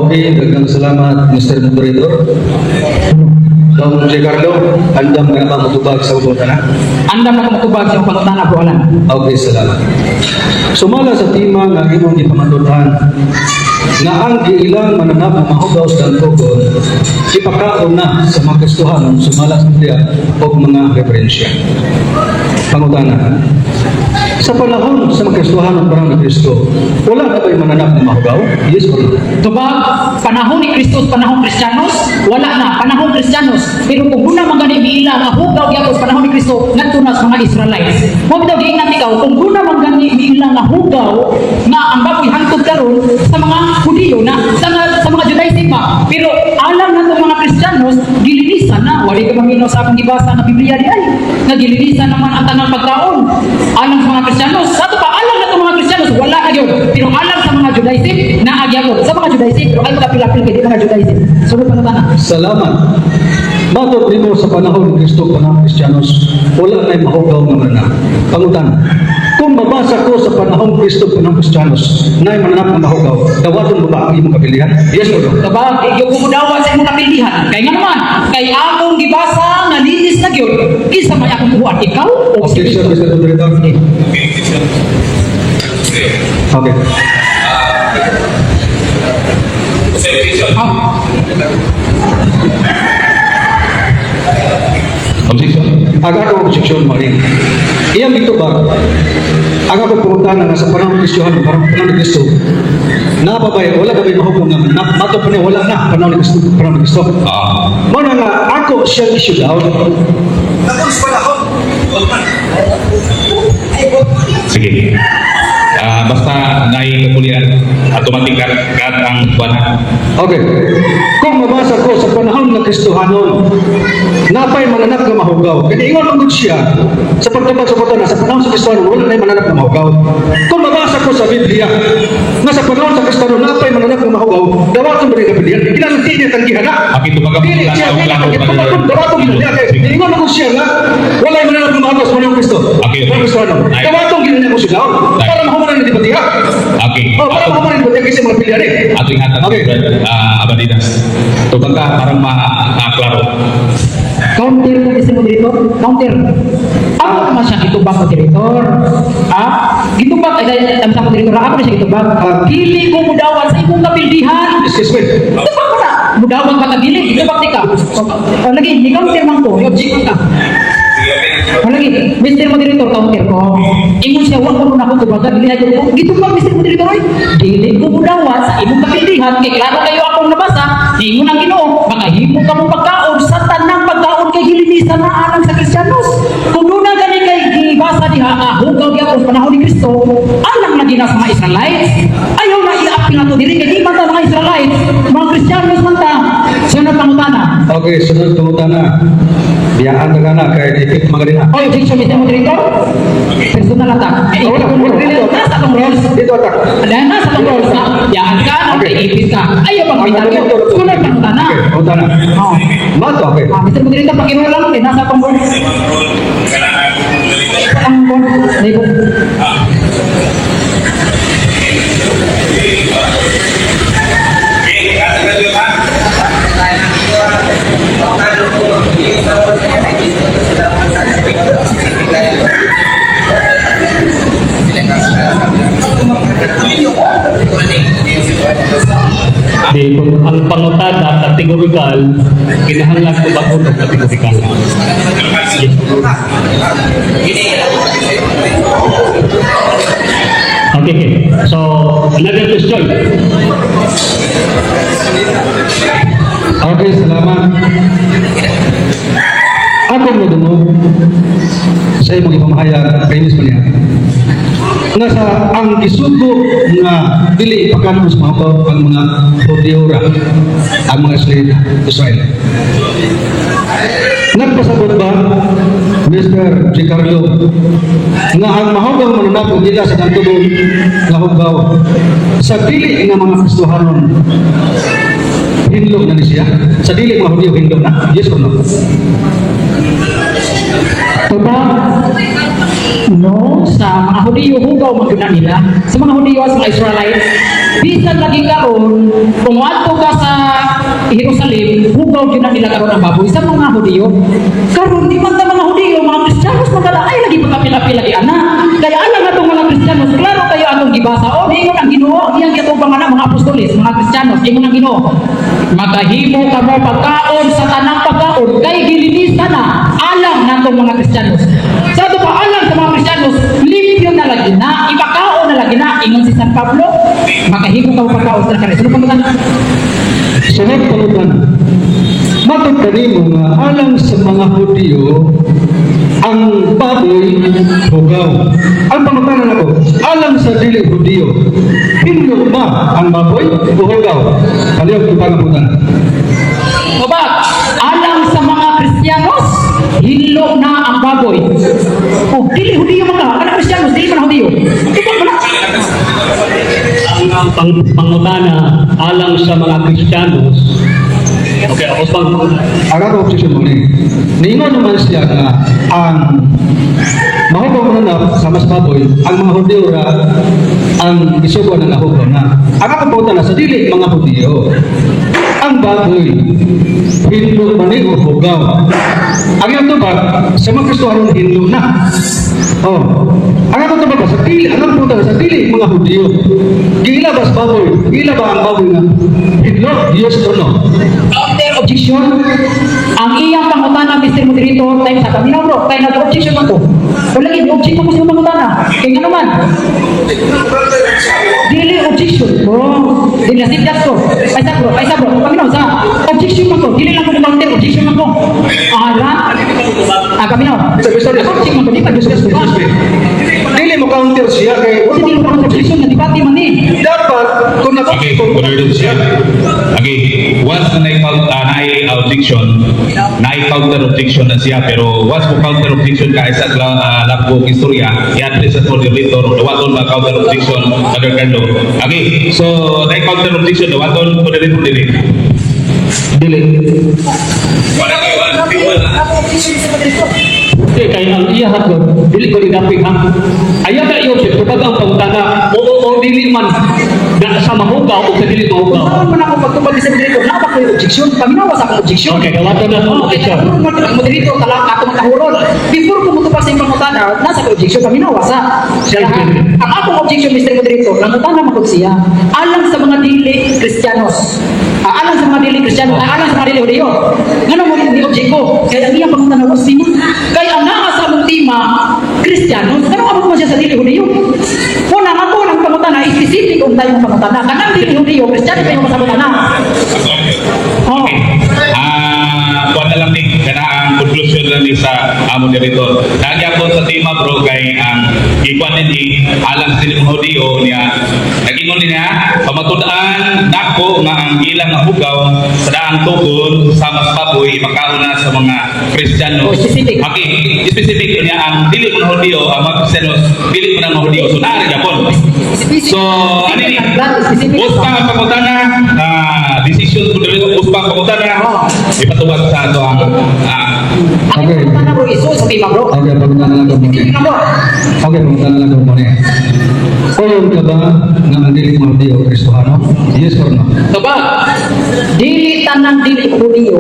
Okay, daghang salamat, Mr. Moderator. Dong J. Carlo, andam ka na ba motubag sa pangutana? Andam na ko motubag sa imong pangutana, Bro Alan. Okay, salamat. Sumala sa tema nga imong gipamatud-an nga ang giilang mananap nga mahugaw sa dantugon ipakaon na sa mga Kristohanon sumala sa Biblia o mga referensya. Pangutana, sa panahon sa mga Kristohanon, panahon ni Kristo, wala na ba'y mananap nga mahugaw? Yes or no? Tubag, panahon ni Kristo, panahon Kristiyanos, wala na, panahon Kristiyanos. Pero kung duna man gani miila nga hugaw gyapon sa panahon ni Kristo ngadto na sa mga Israelites. Mao bitaw giingnan ikaw, kung duna man gani miila nga hugaw nga ang baboy hangtod karon sa mga Hudiyo na sa mga Judaism pa. Pero alam na itong mga Kristiyanos, gilinisan na. Wali ka maminaw sa akong gibasa nga Biblia di ay. Nga gilinisan naman ang tanang pagkaon. Alam sa mga Kristiyanos, sa ato pa, alam na itong mga Kristiyanos, wala na yun. Pero alam sa mga Judaism, naa gyapon. Sa mga Judaism, pero ay makapilapil kay di mga Judaism. Sunod pangutana. Salamat. Matod nimo, sa panahon ni Kristo, panahon Kristiyanos, wala na'y mahugaw nga mananap. Pangutana, kung mabasa ko sa panahon Kristo, panahon Kristiyanos, na'y mananap nga mahugaw, dawaton mo ba ang imong kapilihan? Yes or no? Kabag, iyo ko mudawat sa imong kapildihan. Kay nga naman, kay akong gibasa nga linis na gyud. Kinsa may akong kuhaan, ikaw o si Objection, Kristo? Mr. Moderator. Okay. Objection. Ah, Objection. Ang akong objection mo rin. Iyang gitubag, ang akong pangutana nga sa panahon Kristohano, panahon ni Kristo, naa pa ba'y, wala ba ba'y mahugaw nga mananap? Matod pa niya, wala na, panahon ni Kristo, panahon ni Kristo. Ah. Mao na nga, ako siyang issue down. Sige. Ah, basta naay kapulian, automatic cut, cut ang kuan. Okay. Kung mabasa ko sa panahon ng Kristohanon, napay mananap nga mahugaw. Kaya ingon man gud siya sa pagtubag sa na sa panahon sa Kristohanon, wala na'y mananap nga mahugaw. Kung mabasa ko sa Biblia, nga sa panahon sa Kristohanon, napay mananap nga mahugaw, dawaton ba rin kapilian? Kinahanglan di niya tanggihan na. Okay, tubag ang Dili siya, klaro, dili, klaro, tubag, dawaton gid niya. Kaya ingon man gud siya nga, walay mananap nga mahugaw sa panahon ng Kristo. Okay. Panahon Kristohanon. Ay. Dawaton gid niya ko siya Ay. para mahuman ang debatiha. Okay. Oh, para mahuman ang debatiha kasi mga pilihan eh. Ato ingatan, Okay. Abadinas. Tubag ka parang ma-klaro. Counter ko, Mr. Moderator. Counter. Ako naman siya gitubag, moderator. Ah, gitubag ay ay sa moderator ako na siya gitubag. Ah. Dili ko mudawat sa imong kapildihan. Excuse me. Tubag ko na. Mudawat ka ka dili, gitubag ti ka. O lagi, ni counter man ko, object man ka. O lagi, Mr. Moderator, counter ko. Ingon siya, wa ko na ako tubagan, dili na ko. Gitubag, Mr. Moderator, oy. Dili ko mudawat sa imong kapildihan kay klaro kayo akong nabasa. Ingon ang Ginoo, makahimo ka mo pagkaon sa tanang pagkaon kay gilinisan na alang sa Kristiyanos. Kung duna gani kay gibasa diha nga hugaw gyapon sa panahon ni Kristo, alang na gina sa mga Israelites. Ayaw na i-apil na to diri kay di man ta mga Israelites, mga Kristiyanos man ta. Sunod pangutana. Okay, sunod pangutana. Biyaan na ka na kay ipit mga rin. Oy, objection, Mr. Moderator. Personal attack. Eh, Oh, wala, wala, dito. Nasa atong rules. Dito attack. Dahil nasa atong rules na, yaan ka, Okay. okay, ipit ka. Ayaw pang Ang kita. Sunod pangutana. Okay, pangutana. Oh. Mato, okay. Ah, Mr. Moderator, pakinuha lang, eh, nasa atong rules. Ang label. Di kung ang pangutana categorical, kinahanglan ko ba og categorical? Yes. Okay. So, another question. Okay, salamat. Ako mo dungog sa imong ipamahayag, premise mo niya, nga sa ang gisugo nga dili ipakanon sa mga ang mga Hudyo ra, ang mga Israel. Israel. Nagpasabot ba, Mr. G. Carlo, nga ang mahugaw mananap og dila sa dantugon nga hugaw sa dili nga mga Kristohanon, hinlo na ni siya? Sa dili mga Hudyo, hinlo na? Yes or no? Tubag, no, sa mga Mga Hudiyo, hugaw man gyud na nila. Sa mga Hudiyo, sa mga Israelites, bisan lagi karon kung moadto ka sa Jerusalem, hugaw gyud na nila karon ang baboy sa mga Hudiyo. Karon di man ta mga Hudiyo, mga Kristiyanos magala ay lagi pagkapil-apil lagi ana. Kaya alam atong mga Kristiyanos, klaro kayo atong gibasa. O ingon ang Ginoo, iyang giatubang ana mga apostoles, mga Kristiyanos, ingon ang Ginoo. Makahimo kamo pagkaon sa tanang pagkaon kay gilinisan na alang natong mga Kristiyanos. Sa ato pa alang sa mga Kristiyanos, limpyo na lagi na, ipakaon na lagi na, ingon si San Pablo, makahimo kamo pagkaon sa tanang. Sunod pangutana. Sunod pangutana. Matod kanimo nga alang sa mga Hudiyo ang baboy hugaw. Ang pangutana nako, alang sa dili Hudiyo, hinlo ba ang baboy o hugaw? Palihog ko pangutana. O ba, alang sa mga Kristiyanos, hinlo na ang baboy. O, dili Hudiyo man ka, kana Kristiyanos, dili man Hudiyo. Ikaw man na. Ang pangutana alang sa mga Kristiyanos. Okay, ako pang Ang ako objection mo ni. Niingon naman siya nga ang mahugaw na na sa mas baboy, ang mga Hudiyo ra ang isugo na nahugaw na. Ang ako pangutana sa dili mga Hudiyo, ang baboy, hinlo man ni o hugaw? Ang iyong tubag, sa mga Kristohanon hinlo na. Oh. Ang ako tubag sa dili, ang akong pangutana sa dili mga Hudiyo. Gila ba sa baboy? Gila ba ang baboy na hinlo? Yes or no? Counter objection. Ang iyang pangutana, Mr. Moderator, time sa kami bro, kay nag-objection man ko. Wala lagi objection ko sa imong pangutana. Kay nga naman. Dili objection ko. Dili na sidat ko. Ay sa bro, ay sa bro. Paminaw sa objection man ko. Dili lang ko counter objection man ko. Ara. Ah, paminaw. Mr. Objection man ko, di pa discuss ko. Dili mo counter siya kay Kasi dili ko objection na debate man ni. Dapat kung nako Okay, moderator siya. Okay, once na na objection, na counter objection na siya, pero once mo counter objection ka isa la lapgo istorya, i-address sa moderator, dawaton ba counter objection, Brother Carlo. Okay, so na counter objection, dawaton moderator dili. Dili. Wala kayo, wala. Wala. Hindi, kay ang iya hapon, dili ko dinapik ha. Ayaw ka i-object, kapag ang pangutana, oo o dili man na sa mahugaw o sa dili mahugaw. Saan man ako pagtubag sa moderator, naa ba ko'y objection? Paminawa sa akong objection. Okay, dawaton na ang Okay, objection. ang moderator, tala ako makahuron. Before ko mutubag sa imong pangutana, nasa ko objection, paminawa sa. Siya, Kaya, ang akong objection, Mr. Moderator, nangutana man gud siya, alang sa mga dili Kristiyanos. Ah, alang sa mga dili Kristiyano, ah, alang sa mga dili Hudiyo. Ngano mo ni object ko? Kaya ang iyang pangutana was sino? Kaya ang naa sa among tema, Kristiyanos, ngano abot man siya sa dili Hudiyo? Una nga po ang pangutana, specific ang tayong pangutana. Kanang dili Hudiyo, Kristiyano pa yung pasabot na. Oh. Okay. Ah, kuan na lang ni kana ang conclusion lang ni sa amo moderator. Nagyapon sa tema bro kay ang ikuan ni alang sa mga Hudiyo niya. Nagingon niya pamatud-an nako nga ang ilang nga hugaw sa daang tukon sa mas baboy makauna sa mga Kristiyano. Oh, specific. Okay, specific niya ang dili mo na Hudiyo, ang mga Kristiyano dili mo na mga Hudiyo. So naa gyapon. Specific. So, ano ni? Specific. Usa ang pangutana, decision ko dili usa ang pangutana. Ipatuwag sa ato ang Ang Okay. pangutana bro, iso sa tema bro. Okay, pangutana lang ko muna. Specific na bro. Okay, pangutana lang ko muna. Uyon ka ba nga ang dili mo Diyo Kristohano? Yes or no? Kaba, dili tanang dili Hudiyo,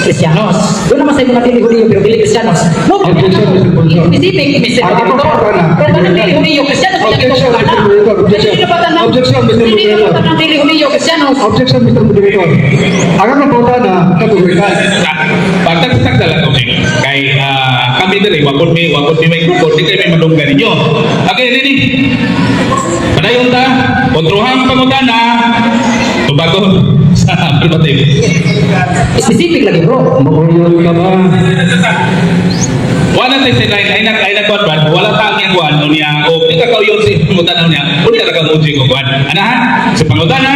Kristiyanos. Doon naman sa mga dili Hudiyo, pero dili Kristiyanos. No, Objection, Mr. Bonson. Specific, Mr. Ang ako Moderator. pangutana. Pero tanang dili Hudiyo, Kristiyanos. Objection, Mr. Moderator. Objection. Dili na ba tanang- Objection, Mr. Dili na ba Moderator. tanang dili Hudiyo, Kristiyanos. Objection, Mr. Moderator. Ang akong pangutana, kategorikal. Pagtagtag na lang kami. Kay kami diri wa pud mi microphone, di kay may madunggan ninyo. Okay, nini. Padayon ta, kontrohang pangutana tubagon sa affirmative. Specific lagi bro. Mauyon ka ba? Wala tay sa line ay na kuan ba wala ta ang iyang kuan niya o di ka kauyon sa pangutana niya o di ka kauyon ko kuan ana ha sa pangutana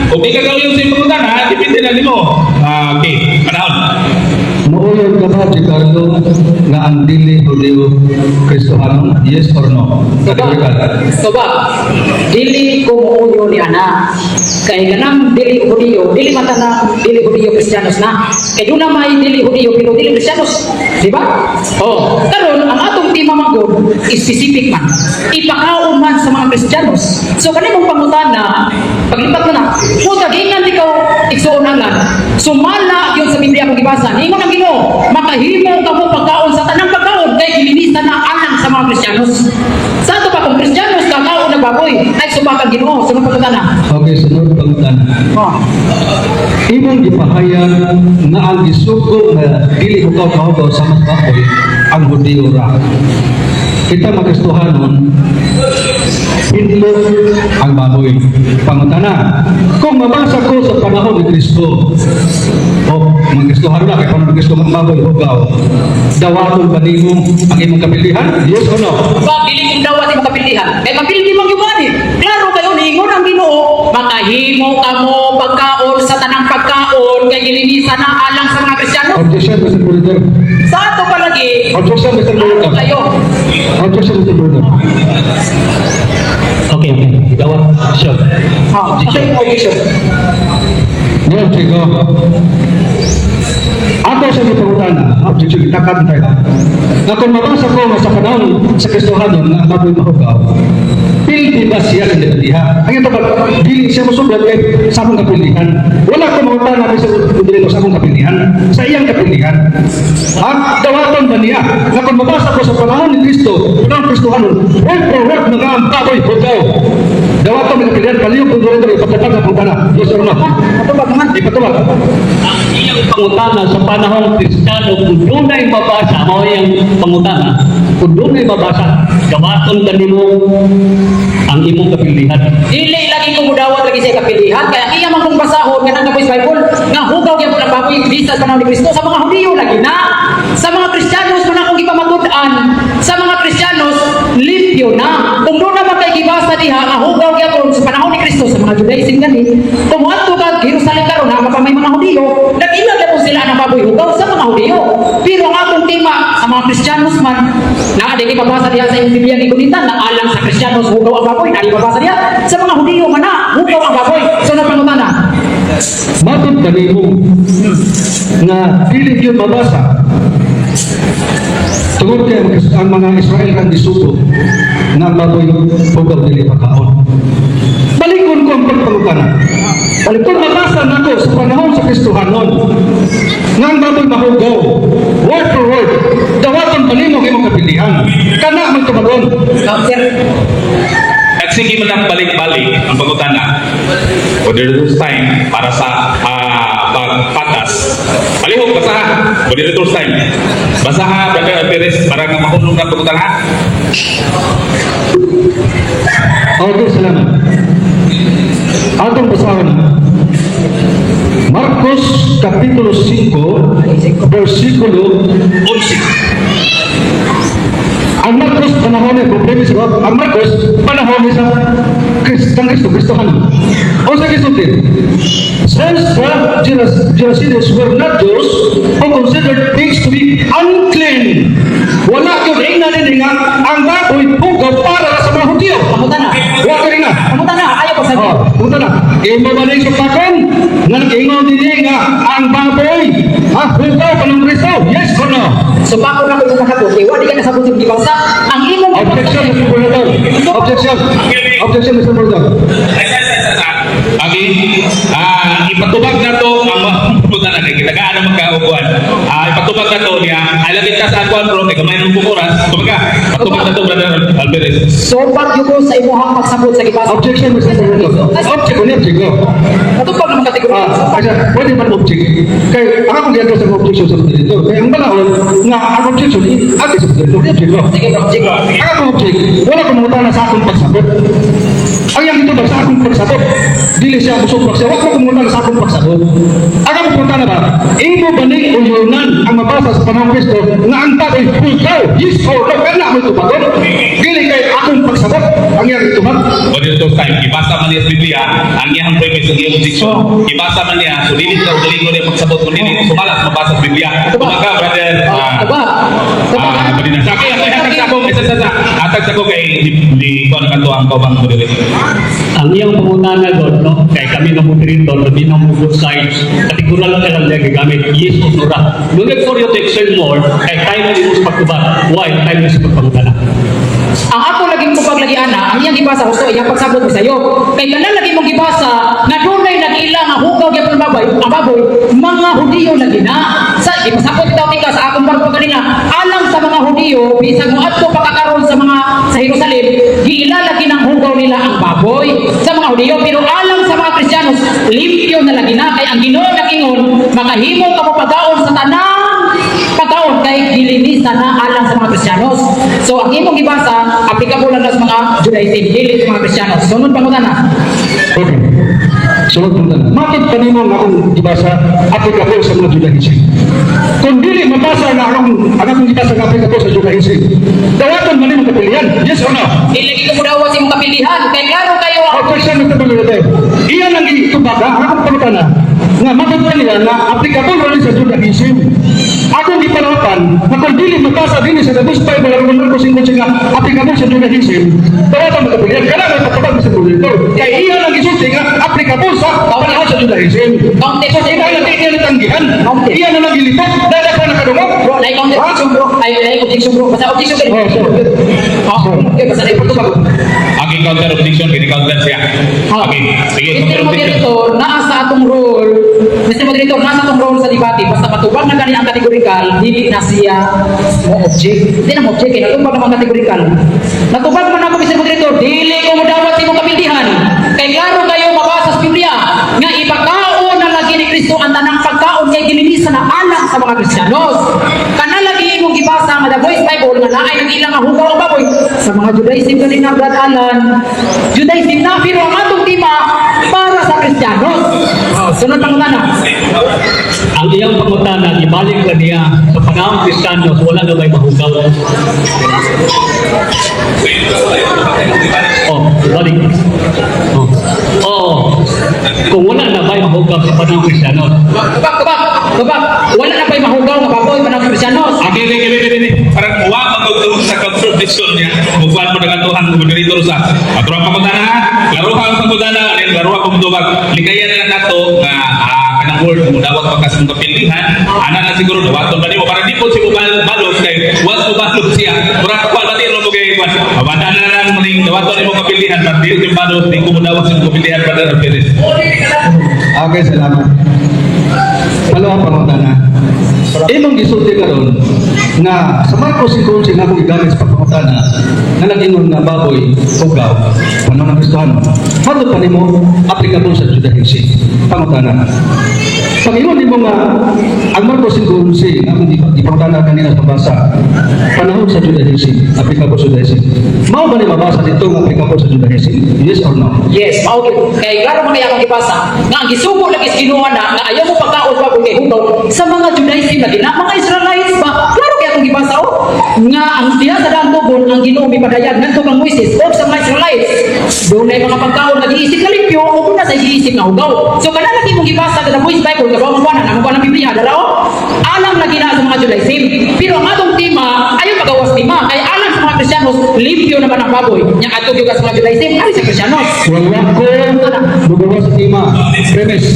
o di ka kauyon sa pangutana depende na nimo. Ah, okay, panahon. Mauyon Muuyon ka ba, Giancarlo, nga ang dili Hudiyo Kristohanon? Yes or no? Categorical. So ba, dili ko muuyo ni ana. Kay kanang dili Hudiyo, dili man na dili Hudiyo Kristiyanos na. Kay duna may dili Hudiyo pero dili Kristiyanos, di ba? Oh, karon ang atong tema man gud specific man. Ipakaon man sa mga Kristiyanos. So kani mong pangutana, paglipat mo na, puta giingnan ikaw igsuon lang. Sumala yun sa Biblia kung gibasa. Niingon ang Ginoo, makahimo kamo pagkaon sa tanang pagkaon kay gilinisa na alang sa mga Kristiyanos. Sa ato pa kung Kristiyanos kakaon na baboy ay subak ang Ginoo. Sunod pangutana. Okay, sunod pangutana. Oh. Imong gipahayag nga ang gisugo nga dili hugaw kahugaw sa mas baboy ang Hudiyo ra. Kita mga Kristohanon, hinlo ang baboy. Pangutana, kung mabasa ko sa panahon ni Kristo, o mga Kristohanon na, kay panahon ni Kristo ang baboy hugaw, dawaton ba nimo ang imong kapilihan? Yes or no? Ba, dili kong dawat imong kapilihan. Kay mapildi man gyud ani. Klaro kayo niingon ang Ginoo, makahimo kamo pagkaon sa tanang pagkaon kay gilinisan na alang sa mga Kristiyano. Objection, Mr. Moderator. Sa ato palagi, Objection, Mr. klaro Moderator. kayo. Objection, Mr. Moderator. Okay. Dawat. Sure. Ha, okay, objection. Ngayon, Chico. Ako sa gipangutana, objection, itakad tayo. Na kung mabasa ko nga sa panahon sa Kristohanon nga ang baboy mahugaw, pildi ba siya sa diha? Ang ito ba, dili siya mosublad kay sa akong kapilihan. Wala ko mangutana kay sa Modelo sa akong kapilihan, sa iyang kapilihan. Ha? Dawaton ba niya? Na kung mabasa ko sa panahon ni Kristo, panahon Kristohanon, word for word na nga ang baboy hugaw. Dawaton may kapilihan, palihog kung doon ipatupad na pangutana. Yes or no? Matubag man. Ipatubag. Ang iyang pangutana sa panahong Kristiyano, kung dunay mabasa, mao iyang pangutana, kung dunay mabasa, dawaton kanimo ang imong kapilihan. Dili lagi ko mudawat lagi sa kapilihan kaya iya man kung basahon kanang kapoy Bible nga hugaw gyapon ang baboy bisa sa panahon ni Kristo sa mga Hudiyo lagi na, sa mga Kristiyanos man akong gipamatud-an, sa mga Kristiyanos limpyo na. Kung doon naman kay gibasa diha nga hugaw gyapon sa panahon ni Kristo sa mga Judaism gani, kung moadto ka Jerusalem karon na pa may mga Hudiyo, nag-ila gyapon sila ng baboy hugaw sa mga Hudiyo. Pero ang akong tema sa mga Kristiyanos man na di ipabasa diha sa imong Biblia ni Gunitan na alang sa Kristiyanos hugaw ang baboy, na di ipabasa diha sa mga Hudiyo man na hugaw ang baboy. So na pangutana. Matod ba nimo nga dili gyud mabasa tungod kay ang mga Israel ang gisugo nga ang baboy hugaw dili pakaon? Balikon ko ang pagpangutana. Kung mabasa nako sa panahon sa Kristohanon nga ang baboy mahugaw, word for word, dawaton pa nimo ang imong kapilihan? Kana man tubagon. Counter. Nagsige man lang balik-balik ang pangutana. Moderator's time para sa pagpatas. Palihog, basaha. Moderator's time. Basaha, Brother Perez, para nga mahulog na pangutana. Okay, salamat. Atong basahon na. Marcos Kapitulo 5, versikulo 11. Ang Marcos panahon ni problema sa ang Marcos panahon ni sa Kristang Kristo Kristohan. Unsa gisulti? Since the Gerasenes were not those who considered pigs to be unclean. Wala gyud ingna nini nga ang baboy hugaw para sa mga Hudyo. Pangutana. Wa gyud ingna. Pangutana, ayaw ko sabi. Oh, punta na. Imo ba ni supakon? Nga nag-ingon dinhi nga ang baboy ha hugaw pa ng Kristo? Yes or no? So bako na ko yung nakabuti, wa di ka nasabot yung gibasa. Ang imong Objection, Mr. Moderator. Objection. Objection, Mr. Moderator. Ay, ay, ay, ay, ay. Okay. Ipatubag na to ang mga na kita gaano magkaupuan. Ipatubag na to niya. Ay lagi ka sa akuan bro, kay gamay ng oras. Kumbaga, patubag na to, Brother Alvarez. So pag ko sa imuhang pagsabot sa gibasa. Objection, Mr. Moderator. Object, ano object ko? Matubag naman kategorya. Ay, pwede man object. Kay ang akong ginagawa sa objection sa moderator. Kay ang balahon nga ang objection ati sa moderator, object ko. Sige, object. Ang akong object, wala ko mangutana sa akong pagsabot. Ang iyang itubag sa akong pagsabot. Dili siya musubak siya, wala ko mangutana sa akong pagsabot. Ang akong pangutana ba, imo ba ning uyunan ang mabasa sa panahon Kristo nga ang baboy hugaw, yes or no, kana mo itubagon? Dili kay akong pagsabot. Ang iyang itubag. Moderator time, gibasa man niya sa Biblia, ang iyang premise, ang iyang objection, gibasa man niya, so dili ka ugalingon niya pagsabot mo dili, sumalas mabasa sa Biblia. Kumbaga, brother, Tubag. Tubag. Madina. Sa akin, ako hatag sa ako, isa sa hatag sa ako kay di ko na kanto ang kaubang moderator. Ang iyang pangutana doon, no? Kay kami nga moderator, labi na mo both sides, kategorical lang kailang niya gigamit, yes or no ra. No need for you to explain more, kay time na sa pagtubag. Why? Time na sa pagpangutana. Ang ako laging tubag lagi ana, ang iyang gibasa husto iyang pagsabot mo sayo. Kay kana lagi mong gibasa nga dunay nag-ila nga hugaw gyapon baboy, ang baboy mga Hudiyo lagi na. Sa ipasabot bitaw tika sa akong barko kanina, alang sa mga Hudiyo bisan mo adto pa kakaron sa mga sa Jerusalem, giila lagi ng hugaw nila ang baboy sa mga Hudiyo, pero alang sa mga Kristiyanos, limpyo na lagi na kay ang Ginoo nagingon makahimo ka mo pagaon sa tanang pagkaon kay gilinisan na alang sa mga Kristiyanos. So ang imong gibasa, applicable lang na sa mga Judaism, dili sa mga Kristiyanos. Sunod pangutana. Okay. Sunod pangutana. Bakit kanimo nga akong gibasa applicable sa mga Judaism? Kung dili mabasa na ang akong gibasa nga applicable sa Judaism, dawaton man nimo kapilihan. Yes or no? Dili lagi ko mudawat sa imong kapilihan kay klaro kayo ang Objection, Mr. Moderator. Iyan ang itubag, ha? Ang akong pangutana nga matod pa niya nga applicable rin sa Judaism. Akong gipanawatan na kung dili mabasa dinhi sa The Voice Bible ang Marcos 5 nga applicable sa Judaism, dawaton mo kapilihan. Kana may patubag, Mr. Moderator. Kay iyan ang gisulti nga applicable sa panahon sa Judaism. Counter. So kinahanglan di niya natanggihan. Counter. Iyan na lang gilipot. Dahil ako nakadungog. Bro, lahi counter objection, bro. Ay, lahi objection, bro. Basta objection kay. Oh, sorry. Oh, okay, basta lahi patubag. Okay, counter objection, kini counter siya. Okay, sige, Mr. counter objection. Moderator, naa sa atong role, Mr. Moderator, naa sa atong role sa debate, basta matubag na gani ang categorical, dili na siya mo object. Di na mo object, kay natubag naman categorical. Natubag man ako, Mr. Moderator, dili ko modawat sa imong kapildihan. Kay klaro kayo mabasa sa Biblia, nga ipakaon na lagi ni Kristo ang tanang pagkaon kay gilinisan na alang sa mga Kristiyanos. Kana lagi imong gibasa nga The Voice Bible nga naay nang ilang nga hugaw ang baboy sa mga Judaism kanina, Brad Alan. Judaism na, pero ang atong tema para sa Kristiyanos. Oh, sunod pangutana. Ang iyang pangutana, ibalik na niya sa panahong Kristiyanos, wala na may mahugaw. Oh, ibalik. Oh. Oo. Kung wala na may mahugaw sa panahong Kristiyanos. Tubag, tubag, tubag. Wala na pa'y mahugaw nga baboy panahong Kristiyanos. Okay. Parang wa magtugtog sa counter objection niya. Mukuan mo na kantuhan moderator sa. Atro ang pangutana, ha? Laruha ang pangutana, then laruha ang pagtubag. Likayan na lang nato nga kanang word mo dawat pa kas mong kapilihan. Ana na siguro dawaton ba nimo para di po si balos kay was mo balos siya. Mura kuan ba mo kay kuan. Abada na lang maning dawaton nimo kapilihan para di si balos di ko mo dawat sa kapilihan brother Perez. Okay, salamat. Palawa pangutana. Imong gisulti karon nga sa Marcos 5:11 nga akong gigamit sa pagpangutana nga nag-ingon nga baboy hugaw panahon ng Kristohano. Matod pa nimo applicable sa Judaism. Pangutana. Pag-ingon nimo nga ang Marcos 5:11 nga akong gipangutana kanina sa pabasa panahon sa Judaism, applicable sa Judaism. Mao ba ni mabasa dito nga applicable sa Judaism? Yes or no? Yes, mao gyud. Kay klaro man kay akong gibasa nga ang gisugo lagi sa Ginoo na nga ayaw mo pagkaon baboy kay hugaw sa mga Judaism lagi na mga Israelites ba. Klaro kay akong gibasa oh nga ang diha sa daang tugon ang Ginoo mipadayag ngadto kang Moises og sa mga Israelites. Dunay mga pagkaon nga giisip nga limpyo ug na sa giisip nga hugaw. So kana lagi mong gibasa sa The Voice Bible kabalo mo na mo ng Biblia dara oh. Alam lagi na sa mga Judaism. Pero ang atong tema ayaw pagawas tema kay alam sa mga Kristiyanos limpyo naman ang baboy. Nya adto gyud ka sa mga Judaism ari sa Kristiyanos. Wala ko mugawas sa tema. Premise.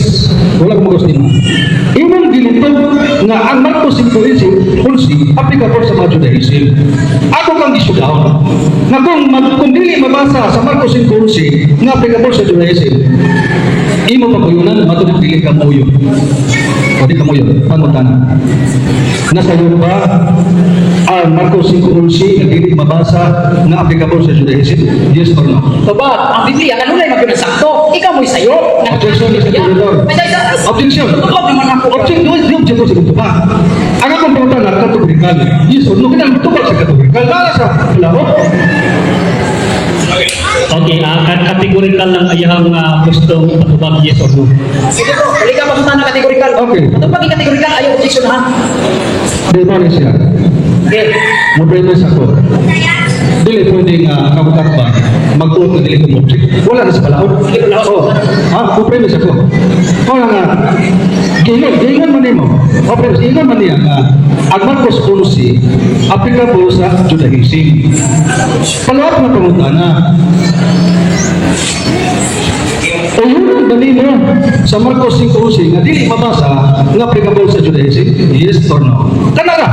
Wala ko mugawas sa tema. Imong gilitog nga ang Marcos 5:11 applicable sa mga Judaism. Ako kang gisugahon. Nga kung dili mabasa sa Marcos 5:11 nga applicable sa Judaism, imo paguyunan matod dili ka muyo. O di ka muyo. Pangutana. Nasa iyo ba ang Marcos 5:11 nga dili mabasa nga applicable sa Judaism? Yes or no? Tubag, ang Biblia kanunay man gyud ang sakto. Ikaw mo'y sayo. Objection, Mr. Moderator. Objection. Tubag naman ako. Objection, di objection sa tubag. Ang akong pangutana, categorical. Yes or no? Kinahanglan tubag sa categorical. Lala sa laro. Okay, categorical lang ayang gustong ipatubag, yes or no. Sige bro, balik ka pangutana categorical. Okay. Atong pag categorical ayaw objection ha. Di ba siya? Okay. Mo premise ako. Dili pwede nga kabukat ba magtuot nga dili ko object. Wala na sa balaod. Oh, ha, mo premise ako. Wala nga. Giingon man nimo. O premise, giingon man niya nga ang Marcos 11 applicable sa Judaism. Palawat nga pangutana. O yun ang dalino sa Marcos 5.11 nga dili mabasa nga applicable sa Judaism? Yes or no? Kana ra,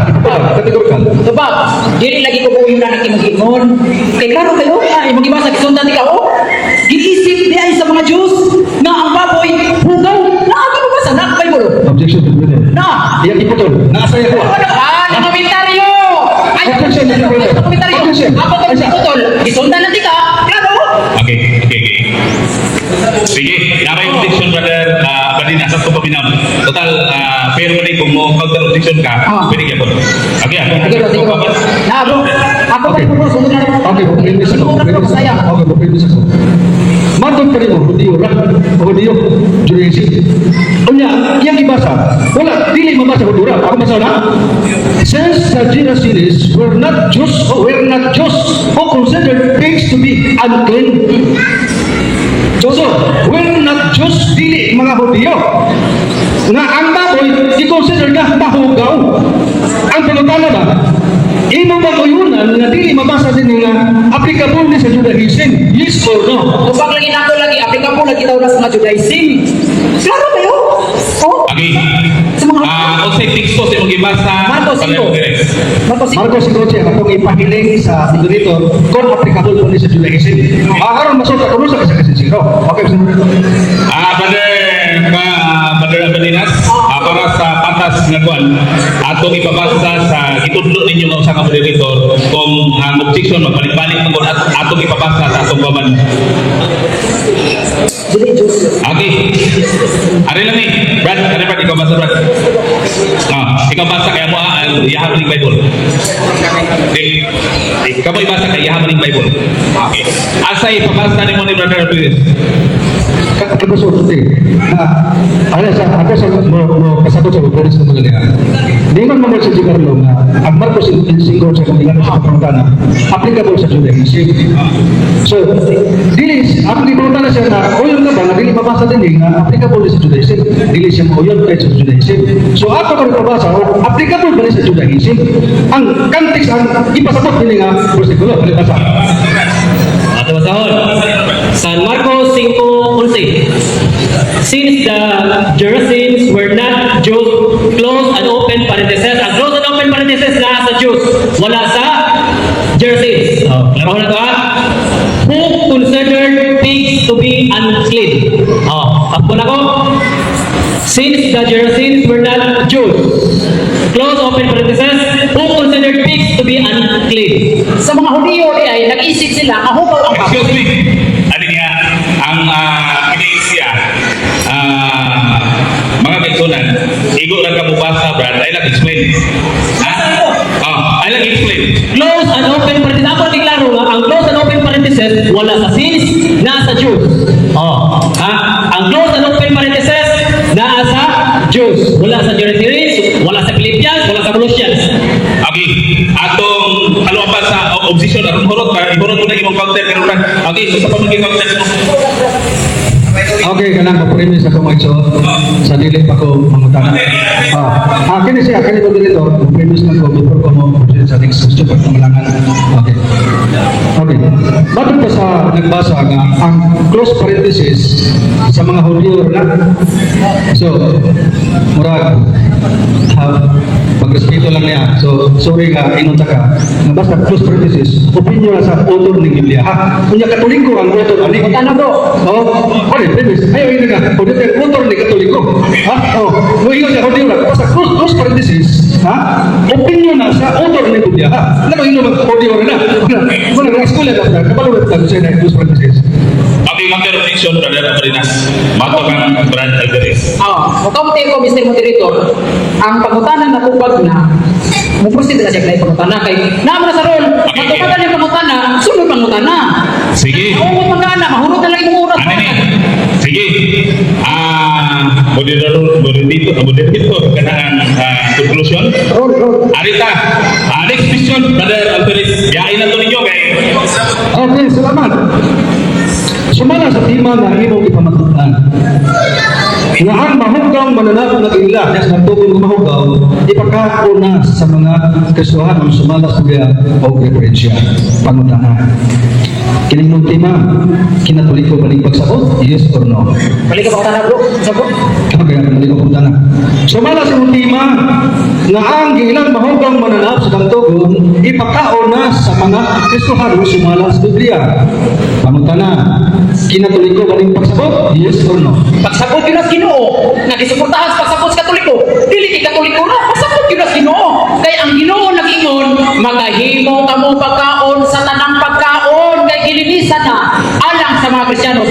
categorical. Tubag, dili lagi ko buuyon na imong ingon. Kay klaro kayo, nga imong gibasa gisundan ni ka oh. Giisip di ay sa mga Jews nga ang baboy hugaw. Naa ka mabasa na Bible. Objection to the Na. Iya iputol. Naasaya ko. Ano? Ah, na komentaryo. Ay, Objection, ay, sa komentaryo. Objection. Ako ko putol. Gisundan na di ka. Klaro. Okay. Sige, naray objection, brother, uh, sa ko paminaw. Total, fair mo ni kung mo counter objection ka, pwede ka po. Okay, ah. Sige bro, sige bro. Na bro. Ako Okay. pa bro, sunod na lang. Okay, premise ako. Sunod na bro, Premise saya. ako. Okay, premise ako. Matod pa rin mo, Hudiyo ra. Hudiyo, Judaism. Unya, iyang ibasa. Wala, dili mabasa Hudiyo ra. Ako basa na. Since the Gerasenes were not Jews, or were not Jews, who considered pigs to be unclean. So, were not Jews, dili mga Hudiyo. Nga ang baboy, i-consider na mahugaw. Ang pangutana ba, imo bang uyunan nga dili mabasa din nga applicable ni sa Judaism? Yes or no? Tubag lagi nako lagi, applicable lagi daw na sa mga Judaism. Klaro kayo? Oh, Okay. Sa mga Ah, unsay teksto sa imong gibasa? Marcos Brother 5. Perez? Marcos 5. Marcos 5, akong ipahiling sa moderator kung applicable po ni sa Judaism. Ah, aron masulta kuno sa kasi zero. Okay, sa moderator. Ah, brother, ka, brother Abelinas, para sa patas nga kuan, atong ipabasa sa gitudlo ninyo nga usa ka moderator kung ang objection magbalik-balik man gud atong ipabasa sa atong paman. Dili Jews. Okay. Ari lang ni, Brad, ari Brad, ikaw basa, Brad. Ah, ikaw basa kaya mo ang iyahan ning Bible. Okay. Ikaw mo ibasa kay iyahan ning Bible. Okay. Asa ipabasa nimo ni Brother Abelinas? Ako sa uti. Na ano sa ako sa mo mo pasabot sa premise ng mga niya. Di man mo sa Gicarlo nga ang Marcos 5 sa kung sa pangutana applicable sa Judaism. So, dili ang gipangutana siya na uyon ka ba nga dili mabasa din eh, nga applicable sa Judaism. Dili siya mauyon kay sa Judaism. So ako ko pabasa o applicable ba ni sa Judaism? Ang context ang ipasabot nila nga bersikulo balik basa. Ato basahon. San Marcos 5:11. Since the Gerasenes were not Jews, close and open parenthesis. Ang close and open parenthesis na sa Jews, wala sa Gerasenes. Oh, klaro na to ha? Who considered pigs to be unclean? Oh, ako na ko. Since the Gerasenes were not Jews, close open parenthesis, who considered pigs to be unclean? Sa mga Hudiyo di ay nag-isip sila nga hugaw ang baboy. Excuse me. Ano niya, ang kini siya, mga kaigsunan, igo lang ka mubasa, Brad. I lang explain. Ha? Oh, I lang explain. Close and open parenthesis. Ako lagi klaro nga, ang close and open parenthesis, wala sa sins, naa sa Jews. Oh, ha? Ang close and open parenthesis, naa sa Jews. Wala sa Gerasenes, wala sa Philippians, wala sa Colossians. Okay, atong haluan sa objection aron hurot ka, ihurot mo na imong counter karon, Brad. Okay, so sa pamaging counter mo. Okay, kanang ma-premise ako mga igsoon sa dili pa ko mangutana. Kini siya, kini ko dito, premise lang ko before ko mo proceed sa next question pag pamalangan. Okay. Okay. Bakit pa sa nagbasa nga ang close parenthesis sa mga Hudyo na? So, murag ha, pagrespeto lang niya. So, sorry nga, inunta ka. Nga basta close parenthesis, opinion na sa author ng Biblia. Ha? Kunya Katoliko ang author ani. Ano bro? Oh, ano premise? Ayaw yun nga. O dito yung author ni Katoliko. Ha? Oh, mo ingon siya Hudyo lang. Basta close parenthesis, ha? Opinion na sa author ni Biblia. Ha? Ano ingon mag Hudyo na? Wala na eskwela na kabalo na siya na close parenthesis. Okay, counter objection, Brother Abrinas. Mato kang Brad Alvarez. Ah, mo ko Mr. Moderator, ang pangutana na tubag na mo proceed na siya kay pangutana kay naa man na sa role. Okay. Matubagan yung pangutana, sunod pangutana. Sige. Naungot man ka na, mahurot na lang imong oras. Ano ni? Sige. Ah, Moderator, moderator, moderator kanang conclusion. Roll, roll. Arita, next question, Brother Alferes. Yain na to ninyo kay Okay, salamat. Sumala sa tema nga imong ipamatud-an nga ang mahugaw mananap nga ila sa tugon nga mahugaw ipakaon na sa mga Kristohanon sumala sa Biblia o referensya. Pangutana. Kining mong tema, kinatoliko ba ning pagsabot? Yes or no? Balik ka pangutana, bro. Sa bro. Okay, balik ko pangutana. Sumala sa mong tema nga ang giilang mahugaw mananap sa tugon ipakaon na sa mga Kristohanon sumala sa Biblia. Pangutana, kinatoliko ba ning pagsabot? Yes or no? Pagsabot yun as Ginoo, nga gisuportahan sa pagsabot sa Katoliko, dili kay Katoliko na, pagsabot yun as Ginoo. Kay ang Ginoo nag-ingon, "Magahimo kamo pagkaon sa tanang pagkaon kay gilinisan na alang sa mga Kristiyano."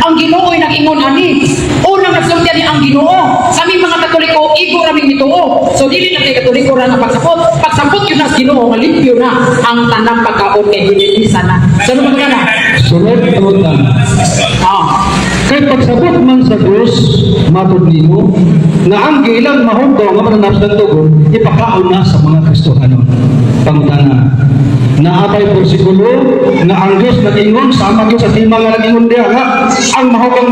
Ang Ginoo ay nag-ingon ani. Unang nagsulti ani ang Ginoo. Sa aming mga Katoliko, igo raming mituo. So dili na kay Katoliko ra nga pagsabot. Pagsabot yun as Ginoo, nga limpyo na ang tanang pagkaon kay gilinisan na. So ano ba na? Sunod pangutana. Kay pagsabot man sa Diyos, matod nimo, nga ang giilang mahugaw nga mananap sa tugon, ipakaon na sa mga Kristohanon. Pangutana, naa bay bersikulo nga ang Diyos nag-ingon sa ama sa tema nga nag-ingon diha nga ang mahugaw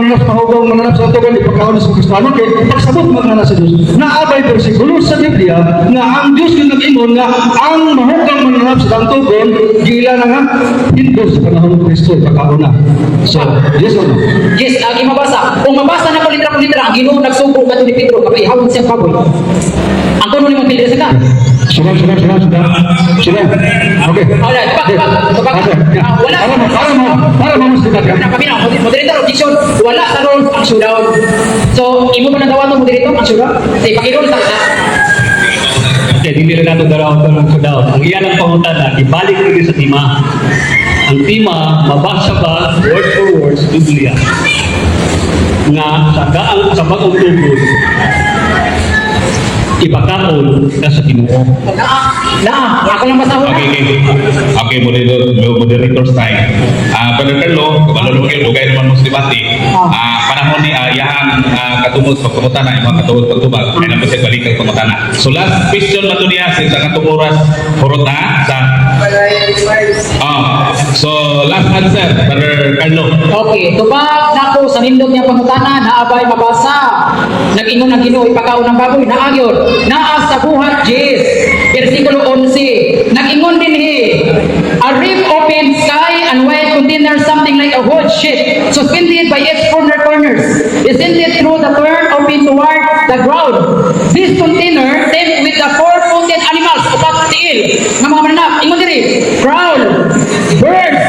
mananap sa tugon ipakaon na sa Kristohanon kay pagsabot man nga na sa Diyos? Naa bay bersikulo sa Biblia nga ang Diyos yung nag-ingon nga ang mahugaw mananap sa tugon giila na nga hindol sa panahon ng Kristo ipakaon na? So, yes or no? Yes, lagi mabasa. Kung mabasa na ko litra ko litra, ang Ginoo nagsugo kadto ni Pedro kapag ihawon siyang baboy. Ang kuno nimo pili sa ka. Sudah, sudah, sudah, sudah. Sudah. Okay. Alright, back, back, back. Okay. Ah, wala. Para mo mas ka. Na kami na, moderator objection, wala sa rules ang showdown. So, imo ba nang dawaton, moderator, ang showdown? Say, paki-roll sa ka. Okay, dili rin nato daraw ng showdown. Ang iya lang pangutana, ibalik rin sa tema. Ang tema, mabasa ba word for word sa Biblia nga sa gaang sa bagong tugon ipakaon ka sa Ginoo? Naa, naa, ako lang basahon. Okay. Okay, moderator, moderator's time. Brother Carlo, kabalo naman kayo, dugay naman mo sa debate. Panahon ni iyahang katungod sa pagpangutana, yung mga katungod pagtubag, ay naman siya balik ang pangutana. So last question man to niya, since ang atong oras, hurot na sa. So last answer, Brother Carlo. Okay, tubag nako sa nindot niya pangutana, naa bay mabasa? Nag-ingon ang Ginoo ipakaon ng baboy, naa gyud. Naa sa Buhat 10, versikulo 11. Nag-ingon dinhi, "A rip open sky and white container, something like a wood sheet, suspended by its corners, descended through the turn open toward the ground. This container teemed with the four-footed animals," upat tiil, nga mga mananap, ingon diri, "crawl, birds,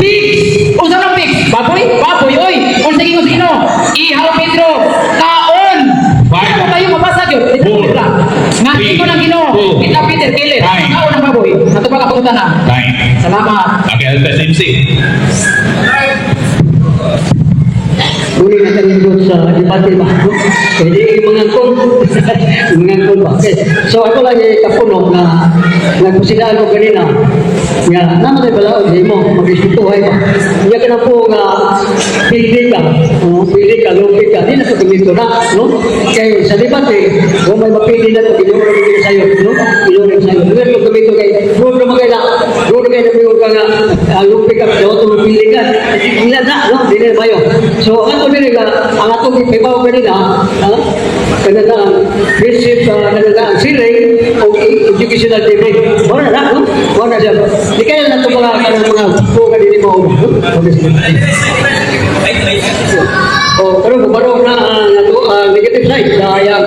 pigs." Unsa nang pigs? Baboy? Baboy, oy. Unsa ingon sa Ginoo? "Ihaw, Pedro, kaon." Five, Ano kayo mabasa gyud? four, Nga three, ingon ang Ginoo, two, kita Peter kilit. nine. Kaon ang baboy. Ato pa kapangutana. Time. Salamat. Okay, Alpes MC. Uli na kanindot sa debate ba? No? Kaya di mga kong, mga kong ba? Okay. So ako lang kapuno nga nagpusidaan ko kanina nga naman ay balaod sa imo, mag-respetuhay ba? Hindi ka na po nga pili ka, no? Pili ka, lupi ka, di na ito gumito na, no? Kay sa debate, kung may mapili na ito, ginuuro rin sa'yo, no? Ginuuro rin sa'yo. Hindi na ito gumito kay, road na magkaila, road na kayo ka nga, lupi ka, daw ito mapili ka, hindi na, no? Hindi na mayo. So, ang ato nila, ang atong ipabaw kanina, ha? Kanina ang friendship, kanina ang siling, o educational TV. Wala na, no? Wala siya. Di kaya na ito mga, kanang mga po kanina mo, no? O, pero bubarong na ang negative side sa ayang.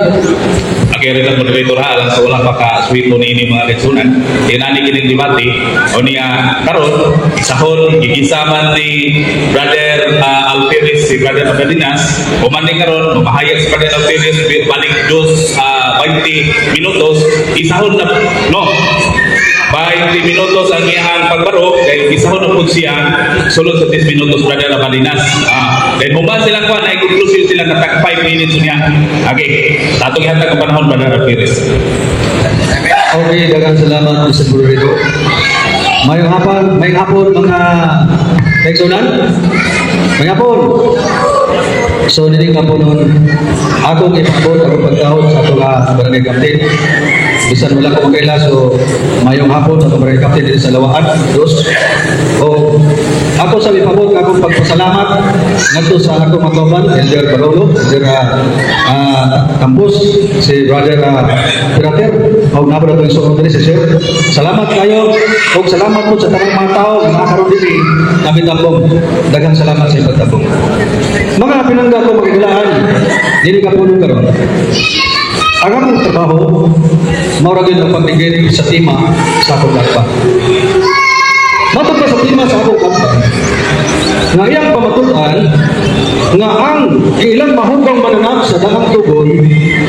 Okay, rin ang moderator ha, alang sa wala pa ka sweet no niini mga kaigsunan. Inani kining debate o niya karon isahon gigisaman ni Brother Alferes si Brother Abadinas. Human ni karon mamahayag si Brother Alferes balik dos 20 minutos isahon na, no, 20 minutos ang iyang pagbaro kay isahon na pud siya sulod sa 10 minutos, Brother Abadinas. Then human sila kuan ay conclusion sila nga tag 5 minutes niya. Okay, atong ihatag ang panahon, Brother Alferes. Okay, daghang salamat, Mr. Moderator. Mayong hapon mga kaigsunan. Mayong hapon. So dili ka po noon, akong ipabot akong pagtahod sa atong barangay captain. Bisan wala ko makaila, so mayong hapon sa atong barangay captain diri sa Lawaan, dos. O ako sa ipabot akong pagpasalamat ngadto sa akong mga kauban, Elder Barolo, Elder Campos, si Brother Pirater, o nabra itong isuot diri si Sir. Salamat kayo, ug salamat po sa tanang mga tao nga nakaroon diri kami tambong. Daghang salamat sa ipagtabong. Mga pinangga ko makikilaan, dili ka pulong karon. Ang akong trabaho, mao ra gyud ang pagligid sa tema sa akong lakpa. Matod pa sa tema sa akong lakpa, nga iyang pamatud-an nga ang ilang mahugaw mananap sa daang tugon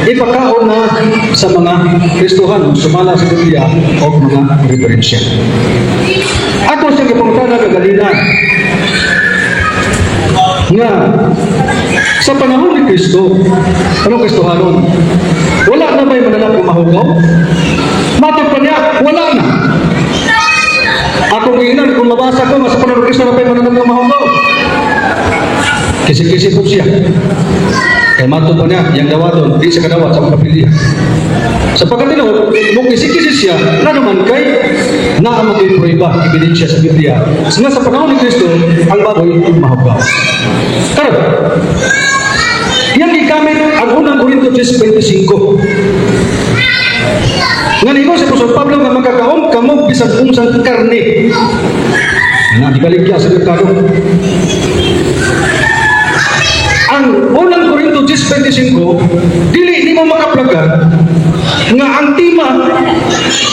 ipakaon na sa mga Kristohan sumala sa Biblia o mga referensya. Ako siya gipangutana kaganina nga sa panahon ni Kristo, anong Kristohanon? Wala na ba'y mananap ng mahugaw? Matod pa niya, wala na. Ako giinan, kung mabasa ko, nga sa panahon ni Kristo na ba'y mananap ng mahugaw? Kisi-kisi po siya. Kaya matod pa niya, yung dawaton, di siya kadawat sa mga kapilya. Sa pagkatinuod, nung kisi-kisi siya, na naman kay naa may prueba, ebidensya sa Biblia. Nga sa panahon ni Kristo, ang baboy mahugaw. Karon, yang gigamit ang unang Korinto 10:25. Nga niingon si Apostol Pablo nga magkakaon kamo bisan unsang karne. Na gibaligya sa merkado. Ang unang Korinto 10:25, dili nimo makaplagan nga ang tema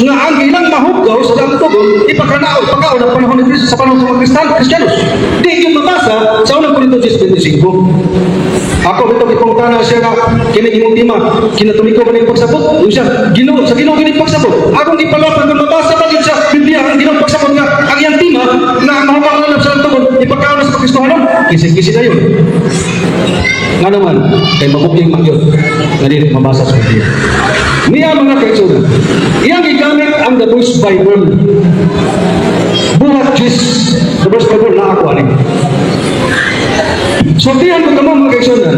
nga ang ilang mahugaw sa daang tugon ipakanaon pakaon ang panahon ni Kristo sa panahon sa mga Kristiyanos. Di yung mabasa sa unang Korinto 10:25. Ako bitaw gipangutana siya nga kini imong tema kinatoliko ba ning pagsabot? Yung siya Ginoo sa Ginoo kini pagsabot. Akong gipalapan kung mabasa pa gyud sa Biblia ang Ginoo pagsabot nga ang iyang tema nga ang mahugaw nga sa daang tugon ipakaon na sa Kristohanon. Kisi-kisi na yun. Nga naman, kay mabuking man yun, nga dili mabasa sa Biblia. Niya mga kaigsuonan, iyang gigamit ang The Voice Bible. Buhat Diyes, The Voice Bible na ako ani. Sultihan ko kamo mga kaigsuonan,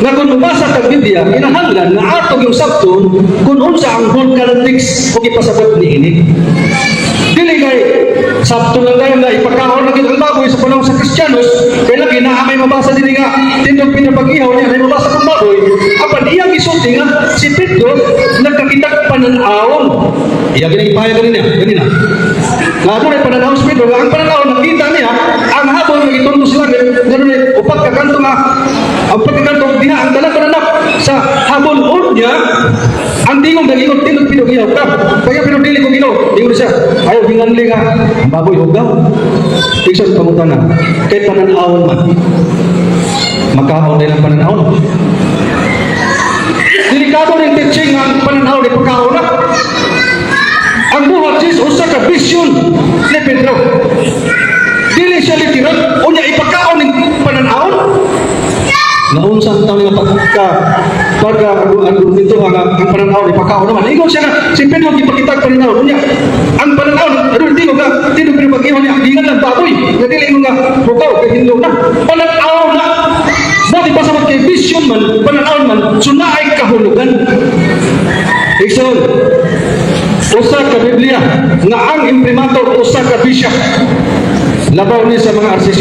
nga kung mabasa kag Biblia, kinahanglan nga ato yung sabton kung unsa ang whole context o ipasabot niini. Dili kay sabto lang tayo nga ipakaon na ang baboy sa panahon sa Kristiyanos, kay lagi naa may mabasa dinhi nga tindog pinapag-ihaw niya, may mabasa kong baboy, apan iyang gisulti nga si Pedro nagkakitag pananawon. Iya gini ipahayag ganina, ganina. Nga adunay pananaw si Pedro, nga ang pananaw nakita niya ang habol nga gitundo sa langit, ganun ay o pagkakanto nga ang pagkakanto diha ang dalang pananap sa habol unya ang tingog nag-ingon tindog pinugiyaw ka. Kaya pero dili ko Ginoo, ingon siya, ayaw ginganli nga ang baboy hugaw. Igsoon pangutana, kay pananawon man. Makaon nila pananawon. Delikado ning teaching ang pananaw ni pagkaon na. Ang buhat is usa ka vision ni Pedro. Dili siya literal, unya ipakaon ning pananawon. Naunsa ang taon nga pagka pagka argumento nga ang pananaw ipakaon naman. Ingon siya nga si Pedro gipakita ang pananaw unya. Ang pananaw ano di nga tindog pero pag-ihaw niya giingan lang baboy nga dili ingon nga hugaw kay hinlo na. Pananaw na. Buti pa sa kay vision man, pananaw man, so naay kahulugan. Igsoon, usa ka Biblia nga ang imprimatur usa ka bishop labaw ni sa mga RCC.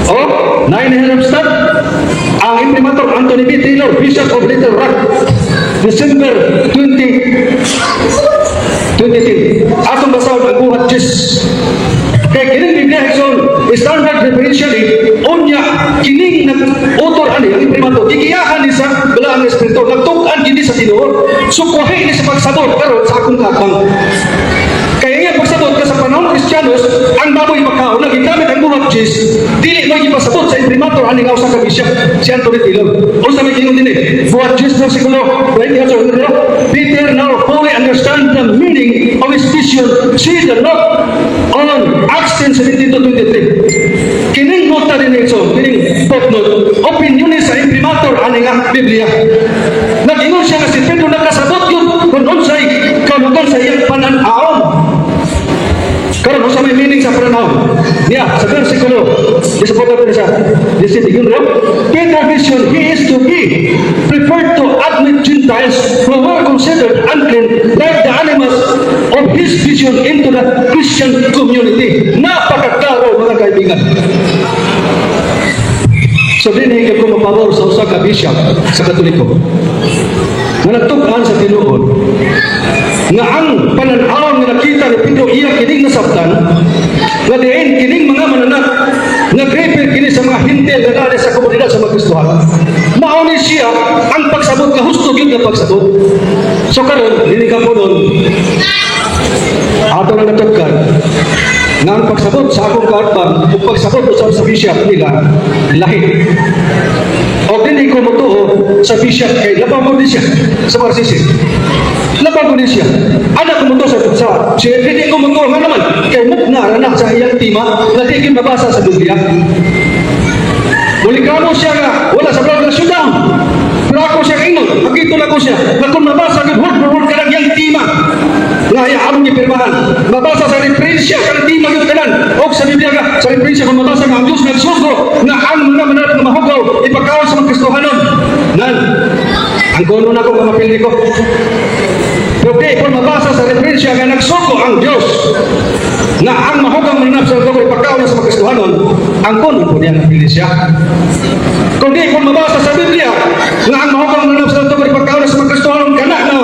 O, nine Hermstad, ang imprimatur Anthony B. Taylor, Bishop of Little Rock, December 20, 2010. Atong basahon ang buhat Diyes. Kay kining Biblia Igsoon, standard referentially, unya kining nag-author ani ang imprimatur, gigiyahan ni sa balaang espiritu, nagtug-an kini sa tinuod. So kuhi ni sa pagsabot karon sa akong kakang. Kaya nga pagsabot ka sa panahon Kristiyanos, ang baboy makaon na gigamit ang buhat Diyes, dili mo gipasabot sa imprimatur ani nga usa ka bishop si Anthony Taylor. Unsa may ingon dinhi? Buhat Diyes versikulo 28, Peter now fully understand the meaning of his vision. See the note on Acts 10:17 to 23. Kining nota din ito, kining footnote, opinion ni sa imprimatur ani nga Biblia. Nag-ingon siya nga si Pedro nakasabot yun kung unsay kahulugan sa iyang pananawon. Karon unsa may meaning sa pananaw? Niya sa versikulo, gisabot natin siya. This is the Peter vision, he is to be preferred to admit Gentiles who were considered unclean like the animals of his vision into the Christian community. Napakaklaro, mga kaibigan. So dinhi ko mapabor sa usa ka bishop sa Katoliko nga nagtug-an sa tinuod nga ang panan-aw nga nakita ni Pedro, iya kining nasabtan nga diin kining mga mananap nag-refer kini sa mga Hentil nga naa sa komunidad sa mga Kristohanon. Mao ni siya ang pagsabot nga husto gyud nga pagsabot. So karon dili ka punon, ato nang natugkan nga ang pagsabot sa akong kaatbang ug pagsabot usab sa bishop nila lahi. O dili ko motuo sa bishop kay labaw ko din siya sa RCC. Labaw ko din siya. Ana ko motuo sa siya, dili ko motuo nga naman kay mukna na sa iyang tema nga di gyud mabasa sa Biblia. Mulikano siya nga wala sa blood na down. Pero ako siya ingon, makito na ko siya nga kung mabasa gyud word for word kanang iyang tema nga iya among gipirmahan. Mabasa sa referensya kanang tema gyud kanan og sa Biblia nga sa referensya, kung mabasa nga ang Diyos nagsugo nga ang mga mananap nga mahugaw ipakaon sa mga Kristohanon. Nan ang kuno na ko nga mapili ko. Pero di, kung mabasa sa referensya nga nagsugo ang Diyos nga ang mahugang mananap sa tugoy ipakaon na sa mga Kristohanon, ang kuno po niya napili siya. Kung di, kung mabasa sa Biblia nga ang mahugang mananap sa tugoy ipakaon na sa mga Kristohanon, kana na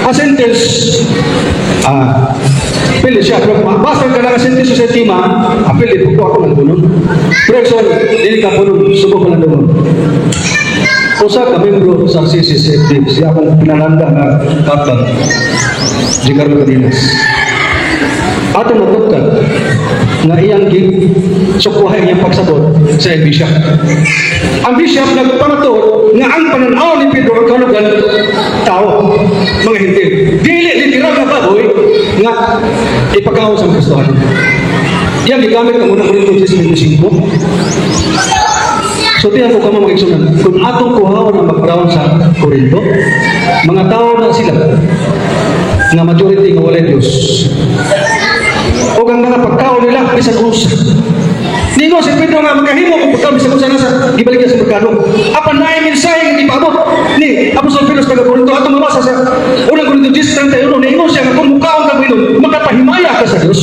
a sentence, pili siya. Pero kung mabasa ka na ang sentence sa tema, pili po ko ako ng kunon. Pero so, dili ka punon, subo ko lang doon. Usa ka membro sa CCCFD, siya akong pinalanda nga kaptan, Gicarlo Cadenas. Atong matugkan nga iyang sukwahay iyang pagsabot sa iyang bishop. Ang bishop nagpamatuod nga ang pananaw ni Pedro ang kahulugan tao, mga Hentil. Dili literal nga baboy nga ipakaon sa mga Kristohanon. Iyang gigamit ang Unang Korinto 10:25. So tiyan ko kamo, mga igsunan, kung atong kuhaon ang background sa Korinto, mga tao na sila nga majority nga walay Diyos. O ang mga pagkaon nila bisan unsa. Ningon si Pedro nga magkahimo kung pagkaon bisan unsa nasa gibalik sa merkado. Apan naay mensahe nga gipaabot ni Apostol Pedro sa taga Korinto, atong mabasa sa Unang Korinto 10:31. Ningon siya nga kung mukaon ka minom, makapahimaya ka sa Dios.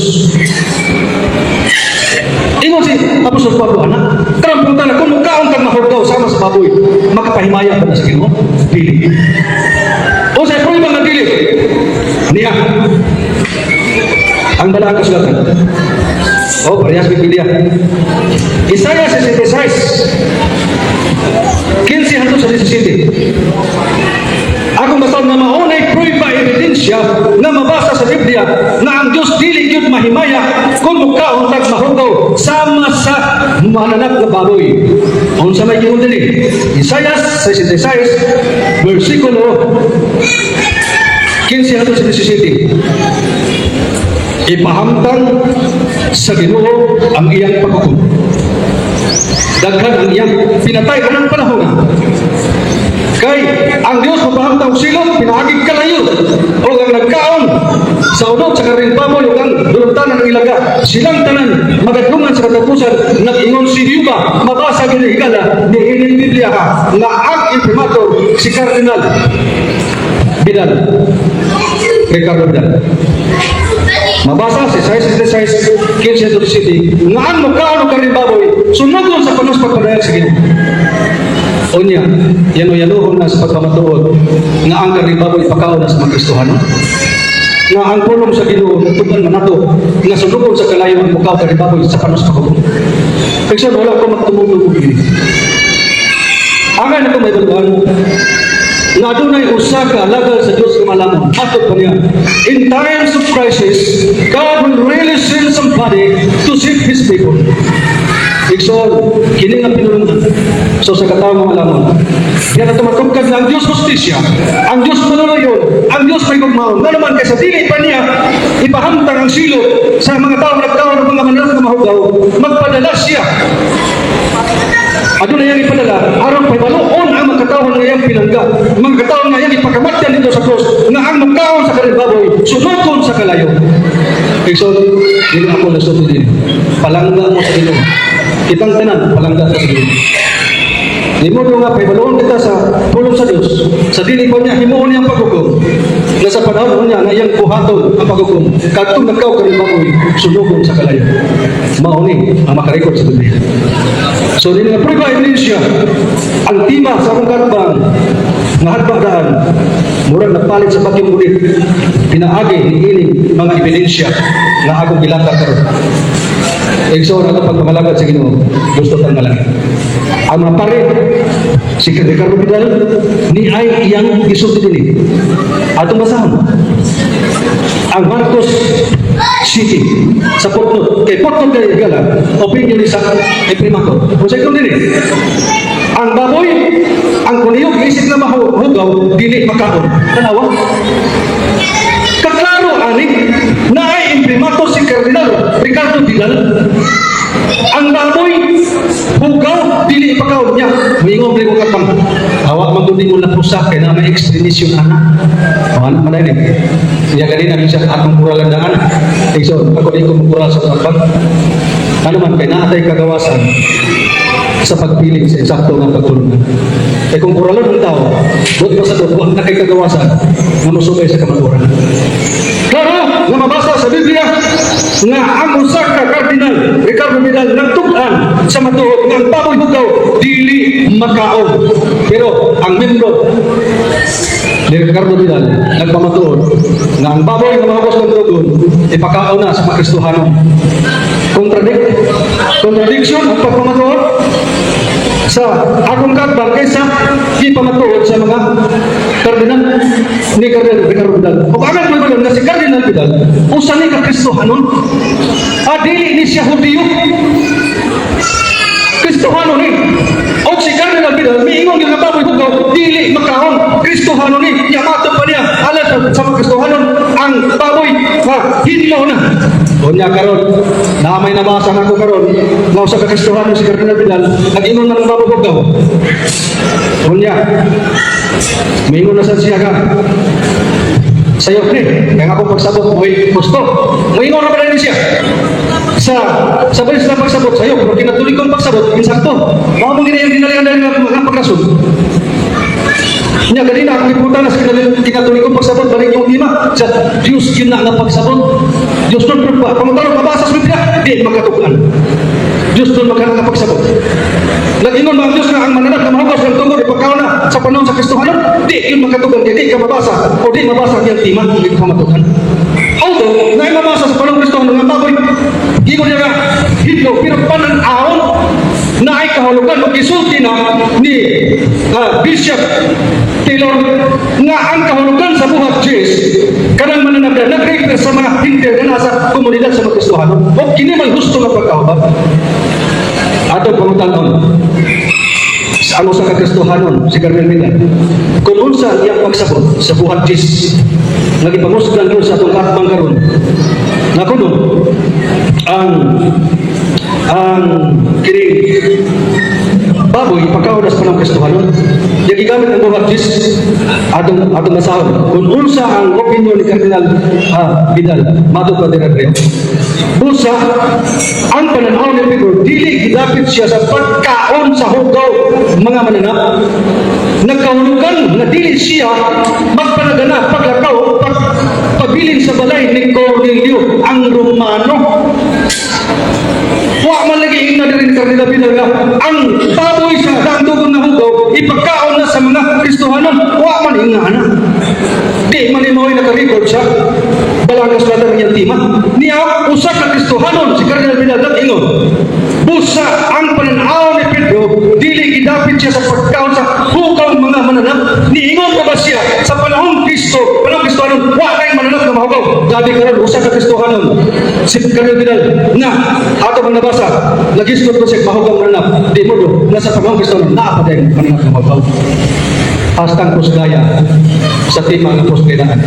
Ingon si Apostol Pablo ana. Karon punta na kung mukaon kag mahugaw sama sa baboy, makapahimaya ka na sa Ginoo? Dili. O sa prueba nga dili. Niya. Ang balaang kasulatan. Oh, parehas Biblia. Isaiah 66. 15 hangtod sa 17. Akong basta nga maunay prueba, ebidensya nga mabasa sa Biblia nga ang Diyos dili gyud mahimaya kung mukaon tag mahugaw sama sa mananap nga baboy. Unsa may giingon diri? Isaiah 66 versikulo 15 hangtod sa 17. Ipahamtang sa Ginoo ang iyang paghukom. Daghan ang iyang pinatay anang panahon. Kay ang Dios mapahamtang og silot pinaagig kalayo o ang nagkaon sa unod sa karning baboy ug ang dultanan ng ilaga, silang tanan magadlungan sa katapusan, nag-ingon si Yuba. Mabasa gid higala ni Biblia ha nga ang imprimatur si Cardinal Vidal, Ricardo Vidal. Mabasa si 666 15 City nga ang mukaon og karning baboy sunugon sa panos pagpadayag sa Ginoo. Unya, yano-yanuhon na sa pagpamatuod nga ang karning baboy ipakaon na sa mga Kristohano. Nga ang pulong sa Ginoo nagtuban man nato nga sunugon sa kalayo ang mukaon karning baboy sa panos paghukom. Kaya wala ko magtumutulong ini. Angay na ito may baluan nga adunay usa ka alagad sa Dios nga malamon. Atod pa niya. In times of crisis, God will really send somebody to save His people. Igsoon, kini nga pinulungan. So sa katawang mga malamon. Yan na tumatugkad na ang Diyos hustisya, ang Diyos maluluyon, ang Diyos may gugmaon. Nga naman kaysa dili pa niya ipahamtang ang silot sa mga tao nagkaon ng mga mananap na mahugaw, magpadala siya. Aduna yang ipadala aron pahibaluon ang mga katawhan nga iyang pinangga, mga katawhan nga iyang ipakamatyan dito sa krus, nga ang mukaon sa karning baboy sunugon sa kalayo. Igsoon, dili ako nasulti din. Palangga mo sa Ginoo. Kitang tanan palangga sa Ginoo. Di mo nga pahibaluon kita sa pulong sa Dios. Sa dili ko niya himuon niya ang paghukom. Nga sa panahon niya nga iyang buhaton ang paghukom. Kadtong nagkaw kaning baboy sunugon sa kalayo. Mao ni ang makarekord sa Biblia. So dili nga prueba ebidensya ang tema sa akong katbang nga hadbang daan murag napalit sa bagyong ulit pinaagi ni ining mga ebidensya nga akong gilatag karon. Igsoon, ato pagpangalagad sa Ginoo, gusto tang malaki. Ang mga pare, si Ricardo Vidal, ni ay iyang gisulti dinhi. Atong basahon. Ang Marcos City sa footnote. Kay footnote kay gala, opinion ni sa imprimatur. Kung sa ikong dinhi, ang baboy, ang kuniyog, isip na mahugaw, dili makaon. Tanawa. Kaklaro ani na ay imprimatur si Cardinal Ricardo Vidal. Ang baboy hugaw dili ipakaon niya. Moingon ko kapang awa man gud mo lapusa kay na may extremist ana. O ana man ini. Iya ganina siya atong kuralan daan. So ako di ko mukural sa kapang. Ano man kay naatay kagawasan sa pagpili sa eksakto nga pagtulungan. Kay kung kuralon ang tao, buot ba sa buot, na kay kagawasan nga mosubay sa kamatuoran. Klaro nga mabasa sa Biblia nga ang usa ka kardinal, Ricardo Vidal, nagtug-an sa matuod nga ang baboy hugaw dili makaon. Pero ang membro ni Ricardo Vidal nagpamatuod nga ang baboy nga mahugos ng dugon ipakaon na sa mga Kristohanon. Contradiction ang pagpamatuod sa akong katbang kaysa gipamatuod sa mga kardinal ni Cardinal Ricardo Vidal. O bakit mo nga si Cardinal Vidal usa ni ka Kristohanon? Ah, dili ni siya Hudiyo. Kristohano ni. O si Cardinal Vidal miingon nga baboy hugaw dili makaon. Kristohano ni. Yamato pa niya alas sa mga Kristohanon ang baboy ha hinlo na. Unya karon, na may nabasa na ko karon, nga usa ka Kristohano si Cardinal Vidal, nag-ingon na ng baboy hugaw. Unya, miingon na sa siya ka. Sayo ni, kaya nga akong pagsabot mo'y gusto. Moingon na pa rin siya. Sa balis na pagsabot sa'yo, pero kinatuloy kong pagsabot, insakto. Mao mong ginayang dinalian dahil nga mga pagrason. Nya ganina akong iputan na sa kinatuloy kong pagsabot, balik yung tema. Sa Diyos yun na nga pagsabot. Diyos nun, pamutaro, mabasa sa Biblia, di magkatukan. Diyos nun magkana pagsabot. Nag-ingon ba ang Diyos nga ang mananap na mahugas ng tungkol ipagkaon na sa panahon sa Kristohanon? Di yun magkatugan kay di ka mabasa o di mabasa ang iyang tema kung di ka matukan. Although, na mabasa sa panahon Kristohanon nga baboy, gingon niya nga, hinlo, pero pananawon na ay kahulugan o gisulti na ni Bishop Taylor nga ang kahulugan sa buhat Diyos kanang mananap na nag-refer sa mga hinter na nasa komunidad sa mga Kristohanon o kini may husto nga pagkahubad. Ato pangutanon sa ano sa kakristohanon si Carmen Vidal kung unsa ang iyang pagsabot sa buhat Diyos nga gipangusgan yun sa atong katbang karon na kuno ang kining baboy ipakaon sa panahon Kristohanon yang gigamit ang buhat Diyos. Atong basahon kung unsa ang opinion ni Cardinal Vidal matod pa dira. Busa ang pananaw ni Pedro dili gidapit siya sa pagkaon sa hugaw mga mananap nagkahulugan nga dili siya magpanagana paglakaw pagpabilin sa balay ni Cornelio ang Romano. Wa man lagi ingna diri ni Cardinal Vidal nga ang baboy sa dagdugon na hugaw ipagkaon na sa mga Kristohanon. Wa man ingna ana. Di man ni mao'y naka-record sa Balangkas Brother niyang tema. Niya usa ka Kristohanon si Cardinal Vidal nag-ingon. Busa ang pananaw ni Pedro dili gidapit siya sa pagkaon sa hugaw mga mananap. Niingon pa ba siya sa panahon Kristo, panahon Kristohanon, wa kay mananap na mahugaw. Gabi karon usa ka Kristohanon si Cardinal Vidal na ato bang nabasa nagisgot ko siya mahugaw mananap. Di mo do nasa panahon Kristohanon naa pa din mananap na mahugaw. Hastang kusgaya sa tema ng pusgayaan.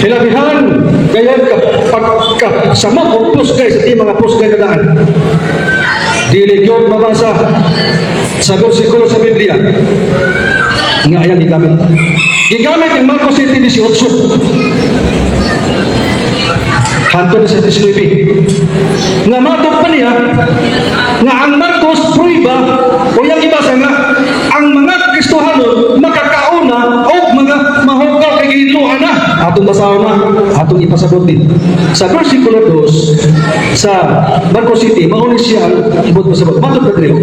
Hilabihan gayon ka pagkasamot o pusgay sa tema nga pusgay na daan. Dili gyud mabasa sa bersikulo sa Biblia nga ayang gigamit. Gigamit ang Marcos 7:18. Hantod sa 19. Nga matod pa niya nga ang Marcos pruiba o yung ibasa nga ang mga Kristohanon makakauna o mga mahugaw kay gihinluan na. Atong basahon na, atong ipasabot din. Sa versikulo 2 sa Marcos City, mao ni siya ang ibot pasabot. Matod pa diri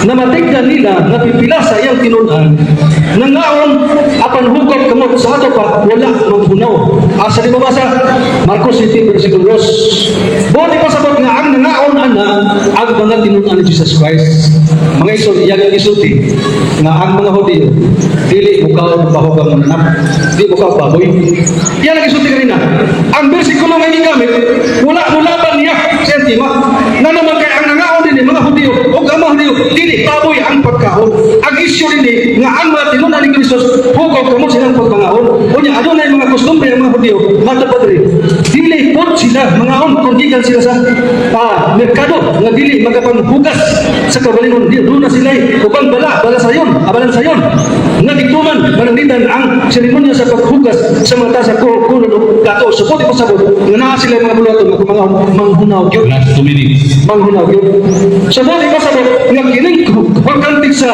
na matigdan nila nga pipila sa iyang tinun-an nangaon apan hugaw kamot, sa ato pa wala maghunaw. Asa di mabasa? Marcos 7 versikulo 2. Buot ipasabot nga ang nangaon ana ang mga tinun-an ni Jesus Christ. Mga igsoon, iyang gisulti nga ang mga Hudiyo dili mukaon bahugang mananap, di mukaon baboy. Yan ang gisulti kanina. Ang bersikulo nga gigamit wala mulaban niya sa tema nga naman kay ang nangaon din mga Hudiyo o ang mga Hudiyo dili baboy ang pagkaon. Ang isyu dinhi nga ang mga tinun-an ni Kristo hugaw kamot silang pagpangaon. Unya adunay mga kostumbre ang mga Hudiyo, matod pa diri, dili pod sila mangaon kung gikan sila sa merkado nga dili magapanghugas sa kaugalingon. Di duna sila ubang bala bala sayon abalan sayon nga gituman pananglitan ang seremonya sa paghugas sa mga tasa ko kuno og plato. So pwede pasabot nga naa sila mga buluhaton nga kung mangaon manghunaw gyud. Last 2 minutes. Manghunaw gyud. So mo pasabot nga kining kantik sa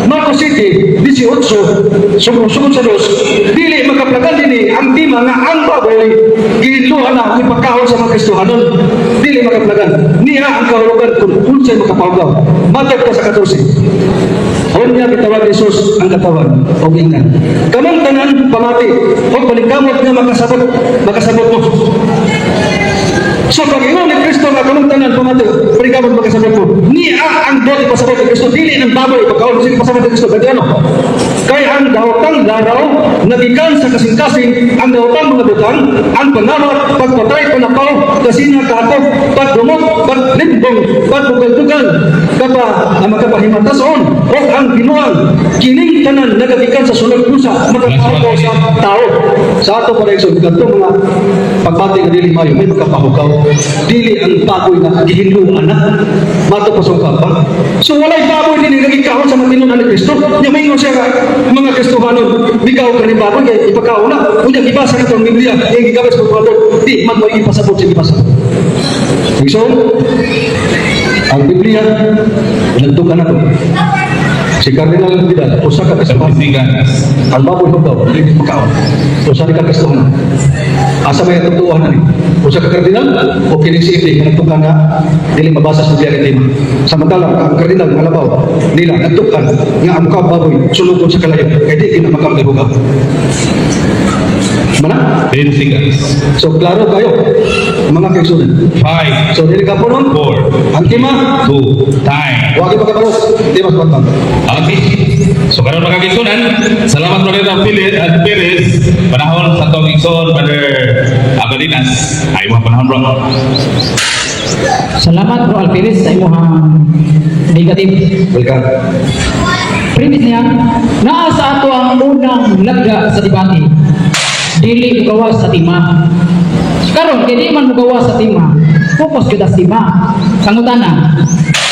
Marcos City 18 sugod sugod sa dos dili makaplagan dinhi ang tema nga ang baboy gihinluan na ipakaon sa mga Kristohanon. Dili makaplagan niya ang kahulugan kung unsay makapahugaw. Matod pa sa 14. Unya gitawag ni Jesus ang katawhan og ingnan, "Kamong tanan pamati og paningkamot nga makasabot makasabot mo." So pag ingon ni Kristo nga kamong tanan pamati, paningkamot makasabot mo. Niya ang buot ipasabot ni Kristo, dili ng baboy ipakaon sige pasabot ni Kristo kay ano? Kay ang dawatang laraw nagikan sa kasing-kasing, ang dawatang mga butang, ang pangawat, pagpatay, panakaw, kasina, kahakog, pagdumot, paglimbong, pagbugal-bugal, kapa ang makapahimatason, o ang binuang, kining tanan nagagikan sa sulod pusa, makakahugaw sa tao. Sa ato pa rin, so, kadtong mga pagbati nga dili mayo, may makapahugaw. Dili ang baboy na gihinluan na, mato pa sa pa. So walay baboy din nagikaon sa mga tinun-an ni Kristo. Nya maingon siya nga, mga Kristohanon, bikaw ka ni baboy, kay ipakaon na. Unya, gibasa na itong Biblia, yung gigabay sa pagpapalod, di man mo ipasabot sa gibasa. So, ang Biblia, nagtukan na to. Si Cardinal Vidal, usa ka Kristohan. 30 seconds. Ang baboy hugaw, dili makaon. Usa ni ka Kristohan. Asa may katotohanan ni? Usa ka kardinal o kining si Ifli nga nagtukan nga dili mabasa sa Biblia kay tema. Samantala ang kardinal nga labaw nila nagtukan nga ang mukha baboy sulukon sa kalayo kay di kina makaon hugaw. Mana? 10 seconds. So klaro kayo mga kaigsunan. 5, So dili ka po nun. 4, Ang tema, 2, time. wagi pagkabalo, tema sa bantang. Okay. So karon mga kaigsunan, salamat Brother Perez, at Perez. Panahon sa atong igsoon, Brother Abalinas. Ay mo panahon, bro. Salamat, Bro Alperes, sa imong negative. Welcome. Premise niya, naa sa ato ang unang lagda sa debate. Dili mugawas sa tema. Karon kay di man mugawas sa tema, focus gyud sa tema. Pangutana,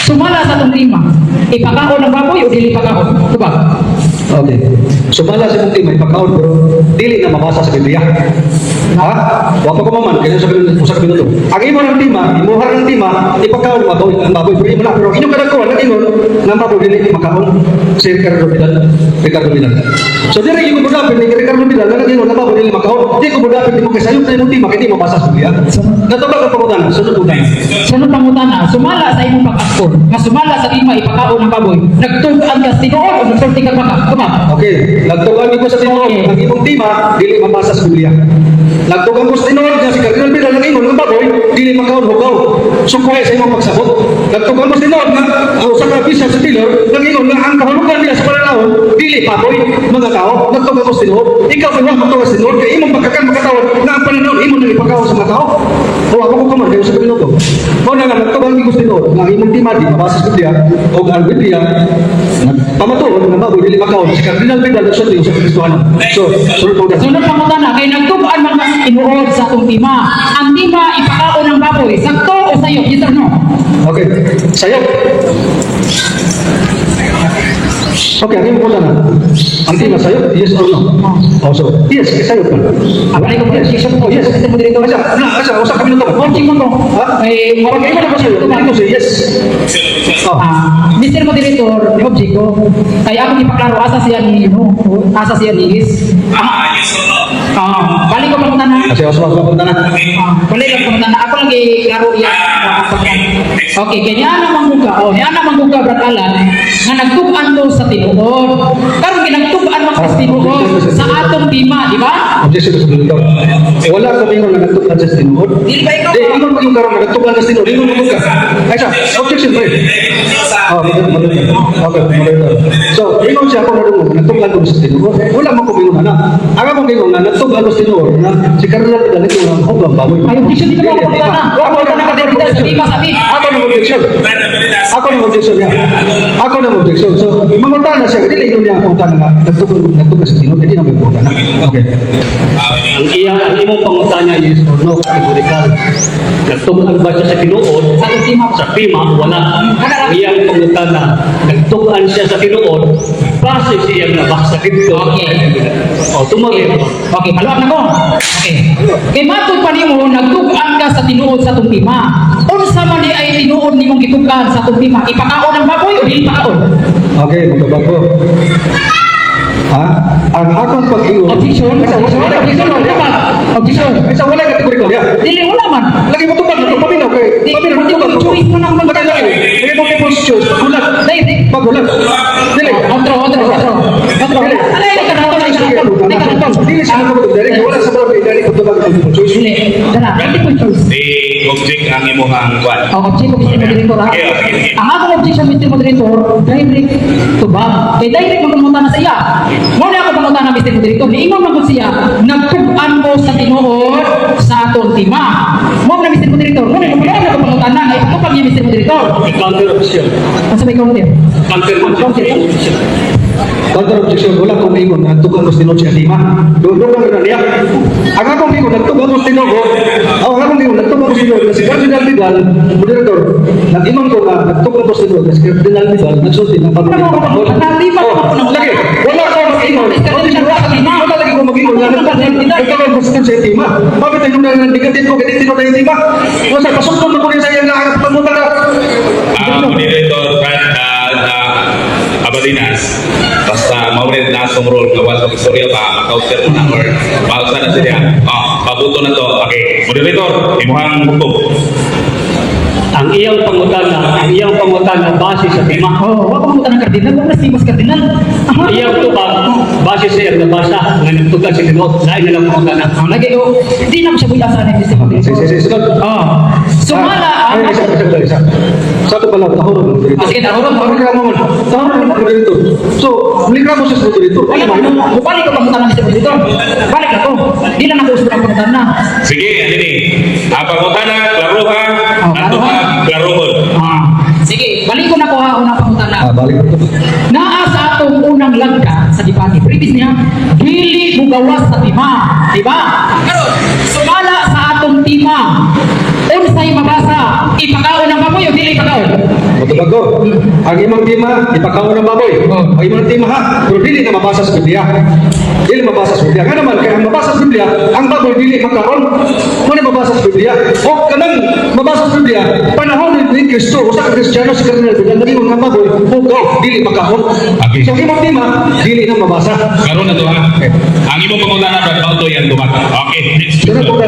sumala sa atong tema, ipakaon ang baboy o dili pakaon? Tubag. Okay. Sumala sa imong tema, ipakaon pero dili na mabasa sa Biblia. Ha? Wa pa ko maman kaya sa usa ka minuto. Ang imo ng tema, imuha ng tema, ipakaon baboy, ang baboy pero imo na pero inyong kadagkuhan nag-ingon nga ang baboy dili makaon si Ricardo Vidal, Ricardo Vidal. So diri ko budapin ni Ricardo Vidal nga nag-ingon nga baboy dili makaon. Di ko budapin mo kay sayop na imong tema kay di mabasa sa Biblia. Natubag ang pangutana, sunod utang. Sunod pangutana, sumala sa imong pag-aktor, nga sumala sa tema ipakaon ang baboy, nagtug-an ka sa tinuod o nagsulti ka baka? Tubag. Okay, nagtugan ko sa tinuod, ang imong tema dili mabasa sa Biblia. Nagtugan ko sa tinuod nga si Cardinal Vidal nag-ingon nga baboy dili makaon hugaw. So kuha sa imong pagsabot. Nagtugan ko sa tinuod nga ang usa ka bishop sa Taylor nag-ingon nga ang kahulugan nila sa pananahon dili baboy mga tao. Nagtugan ko sa tinuod. Ikaw kay wa magtugan sa tinuod kay imong pagkakan makatawon na ang pananahon imo nang ipakaon sa mga tao. O ako ko kaman kayo sa minuto. Mao na nga nagtugan ko sa tinuod nga ang imong tema di mabasa sa Biblia og ang Biblia nagpamatuod nga baboy dili makaon. Si Cardinal Vidal nagsulti sa Kristohanon. So, sunod po. Sunod pangutana, kay nagtug-an man ka sa tinuod sa atong tema. Ang tema ipakaon ang baboy, sakto o sayop? Yes or no? Okay. Sayop. Okay, ang imong na. Ang tema sa'yo, yes or no? Oh, so, yes, kay sayo pa. Ah, balik ko Yes. objection. Oh, yes. Mr. Moderator. Asa, na, asa, usa ka minuto. Object mo ko. Ha? Eh, Pag ingon ako sa'yo, dili ko say yes. Oh. Ah, Mr. Moderator, object ko. Kaya ako ipaklaro asa siya ni no, asa siya ni is. Ah, yes or no? Ah, balik ko pangutana. Kasi usa ka punta na. Ah, balik lang pangutana. Ako lang klaro iya. Okay, kay niya na mangguga. Oh, niya na mangguga, Brad Alan, nga nagtub-an to sa tinuod. Karon ginagtub-an man sa tinuod sa atong tema, di ba? Objection sa moderator. Wala ko mingon nga nagtub-an sa tinuod. Dili ba ikaw? Di, ingon mo yung karon nga nagtub-an sa tinuod. Ingon mo ka. Ay, sa, objection pre. Oh, moderator. Okay, moderator. So, ingon siya ako na dungo, nagtub-an ko sa tinuod. Wala mo ko mingon na. Ang akong ingon nga nagtub-an ko sa tinuod na si Cardinal Vidal ito ang hugang baboy. Ay, objection dito mo pangutana. Ako Ako na na Vidal sa tema sa tema. Ako na objection. Ako na objection niya. Ako na objection. So, mangutana siya. Dili ingon niya ang pangutana nga nagtub-an sa tinuod. Dili na may pangutana. Okay. Ang imong pangutana, yes or no, categorical. Nagtug-an ba siya sa tinuod? Sa atong tema. Sa tema, wala. Ang iyang pangutana, nagtug-an siya sa tinuod, base sa iyang nabasa dito. Okay. O, tumawid. Okay, paluak na ko. Okay. Kay matod pa nimo nagtug-an ka sa tinuod sa atong tema. Unsa man di ay tinuod nimong gitug-an sa atong tema? Ipakaon ang baboy o dili pakaon? Okay, magbabago. Ha? Ang akong pag-ingon. Objection. Asa, wala, Objection. objection. Objection. Asa, wala kategorikal ya. Dili, wala man. Lagi mo tubag ito, paminaw kay. Di, Paminaw, tubag. multiple choice man ako Lagi, lagi. Lagi multiple choice. Pagulat. Dili. Pagulat. Dili. Otro, otro, otro. Otro. Dili. Alay, ka na, ka na, ka na. Dili siya nakabot. Direct, wala sa mga direct tubag multiple choice. Dili. Dara, multiple choice. Di object ang imuhang kwan. Ang object ko, Mr. Moderator, ha? Okay, okay, okay. Ang akong objection, Mr. Moderator, direct to ba? Kay direct magpangutana sa iya. Mo na ako pangutana, Mr. Moderator. Niingon man gud siya, nagtub-an mo sa tinuod sa atong tema. Mo na, Mr. Moderator, mo na ako pangutana nga ipatupag niya, Mr. Moderator. Counter objection. Unsa may counter? Counter objection. Counter objection, wala kong ingon nga nagtug-an ko sa tinuod sa lima. Doon doon na niya. Ang akong ingon nagtug-an ko sa tinuod. Ang akong ingon nagtug-an ko sa tinuod na si Cardinal Vidal, moderator, nag-ingon ko nga nagtug-an ko sa tinuod na si Cardinal Vidal nagsulti ng Wala ko pangutana, di ba Oh, ako nang lagi, wala ko mag-ingon. Wala lagi ko mag-ingon nga nagtug-an ko sa tinuod sa tema. Bakit ang nung negative ko ganito tinuod sa tema? Wala pasok ko ko sa iyang pangutan na. Ah, moderator Brad Abadinas, basta maulit na atong role nga wala kong istorya pa, makaunter mo na or mausa na siya. Ah, pabuto na to. Okay, moderator, imuhang hukom. Ang iyang pangutana base sa tema. Oh, wa ko pangutana kardinal, wa na si Mas Kardinal. Ang iyang tubag, base sa iyang nabasa, nga nagtug-an sa tinuod, lain na lang pangutana. Oh, lagi oh, di na ko siya buyasan ni Mr. Moderator. Sige, sige, sunod. Oh. Sumala ang Ay, isa, isa, isa. Sa ito pala, tahurong moderator. Ah, sige, tahurong, tahurong. Reklamo man. Tahurong moderator. So, reklamo siya sa moderator. Wala man, balik ko pangutana, Mr. Moderator. Balik ako. Di lang ako usap ang pangutana. Sige, ano ni? Ang pangutana, klaruha, Oh, ang tubag, klaruhon. Ah. Sige, balik ko na ko ha unang pangutana. Ah, balik ko. Naa sa atong unang lagda sa debate. Previous niya, dili mugawas sa tima. Di ba? Karon, sumala sa atong tima. Unsay mabasa, ipakaon ang baboy o dili ipakaon? Matubag ko. Ang imong tema, ipakaon ng baboy. Oh. Ang imong tema ha, pero dili na mabasa sa Biblia. Dili mabasa sa Biblia. Nga naman, kaya ang mabasa sa Biblia, ang baboy dili makaon. Muna mabasa sa Biblia. O kanang mabasa sa Biblia, panahon ni Kristo, usa ka Kristiyano si Cardinal Vidal, naging ang baboy, hugaw, dili makaon. Okay. So ang imong tema, dili na mabasa. Karon na to ha. Ang imong pangutana, Brad, mao to yang tubag. Okay, next. Sunod ko na.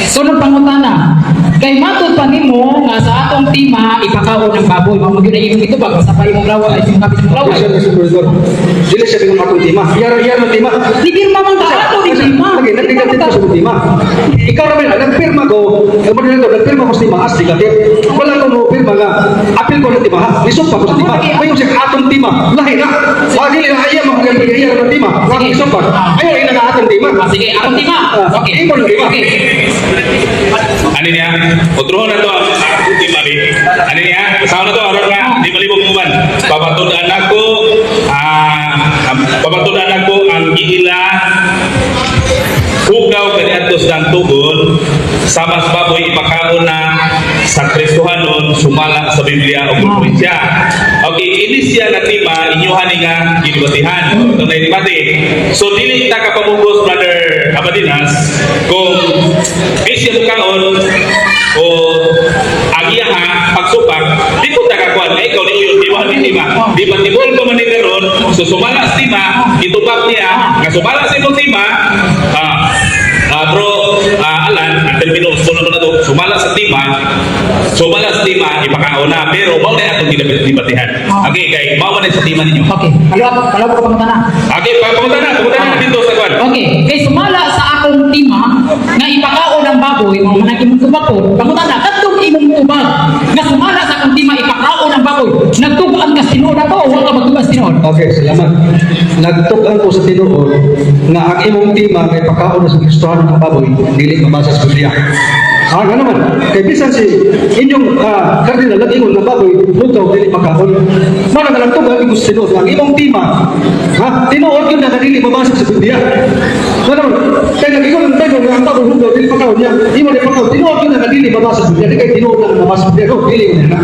Sunod pangutana. Kay matud pa nimo nga sa atong tima ipakaon ng baboy. Mao magyud ay imong itubag basta pa imong laway, imong kapit imong laway. Objection, Mr. Moderator. Dili siya bingon atong tema. Yara yara ng tema. Nipirma man ka ato ni tema. Okay, nagdigatit ko sa tema. Ikaw naman, nagpirma ko, ang moderator, nagpirma ko sa tema as digatit. Wala ko mo pirma nga, apil ko ng tema ha, nisumpa ko sa tema. May yung siya atong tema, lahi na. Ah, dili na ayaw mo kaya iya ng tema. Nga isumpa. Ayaw ina nga atong tema. Ah, sige, atong tema. Ah, Okay. imo ng tema. Okay. Ano niya? Otro na to ang tema ni. Ano niya? Sa na to aron nga di malibog mo ban. Papatud-an ako papatud-an ako ang giila hugaw kaniadto sa tugon sa mas baboy ipakaon na sa Kristohanon sumala sa Biblia o referensya. Okay, Ini siya nga tema inyuhan ni nga gidebatihan. Ito na debate. So dili ta kapamugos, Brother Abadinas, kung di siya mukaon o ang iya ha pagsupak di ko ta kakuan nga ikaw ni uyon di ba ni tema di ba tibol pa man ni karon. So sumala sa tema itubag niya nga sumala sa imong tema, bro, Alan, ang termino usto na to, sumala sa tema, ipakaon na, pero mao na atong ginabatihan. Okay, kay mao man sa tema ninyo. Okay, palawag, palawag ko pangutana. Okay, pamunta na dito sa kwan. Okay, kay sumala sa akong tema nga ipakaon ang baboy, mao man ang imong tubag ko. Pangutana, kadtong imong tubag nga sumala sa akong tema ipakaon ang baboy, nagtugaan ka sa tinuod ato o wa ka magtugaan sa tinuod? Okay, salamat. Nagtukan ko sa tinuod nga ang imong tema kay pakaon na sa Kristohanon ang baboy, dili mabasa sa Biblia. Ah, nga naman. Kay bisan si inyong kardinal nag-ingon nga baboy, hugaw dili makaon. Mao na nagtukan ko sa tinuod nga ang imong tema, ha, tinuod yun na dili mabasa sa Biblia. Nga naman, kay nag-ingon ang tayo nga ang baboy hugaw dili makaon niya. Imo ni pakaon, tinuod yun na dili mabasa sa Biblia. Di kay tinuod na mabasa sa Biblia. No, dili na.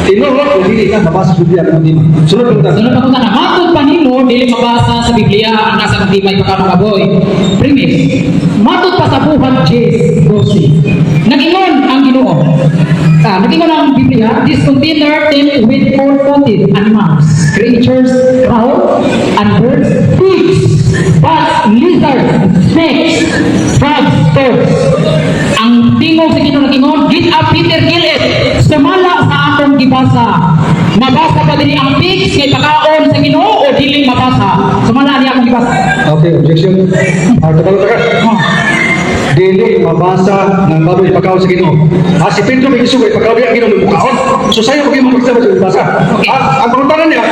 Tinuod na dili na mabasa sa Biblia ang tema. Sunod po tayo. Sunod pangutana, matod pa nimo dili mabasa sa Biblia ang nasa akong tema ipakaon ang baboy. Premise, matod pa sa Buhat 10:12. Nag-ingon ang Ginoo. Nag-ingon ang Biblia, "This container teemed with four-footed animals, creatures, crawl, and birds, pigs, bats, lizards, snakes, frogs, toads." Ang tingog sa Ginoo nag-ingon, "Get up, Peter, kill it." Sumala sa akong gibasa, mabasa ba diri ang pigs nga ipakaon sa Ginoo o dili mabasa? Sumala niya akong gibasa. Okay, objection. Ah, tabalo ta ka. Oh. Dili mabasa ng baboy ipakaon sa Ginoo. Ah, si Pedro may isugo ipakaon niya ang Ginoo may mukaon. So sayo kung imo pagsama sa mabasa. Ah, ang pangutana niya,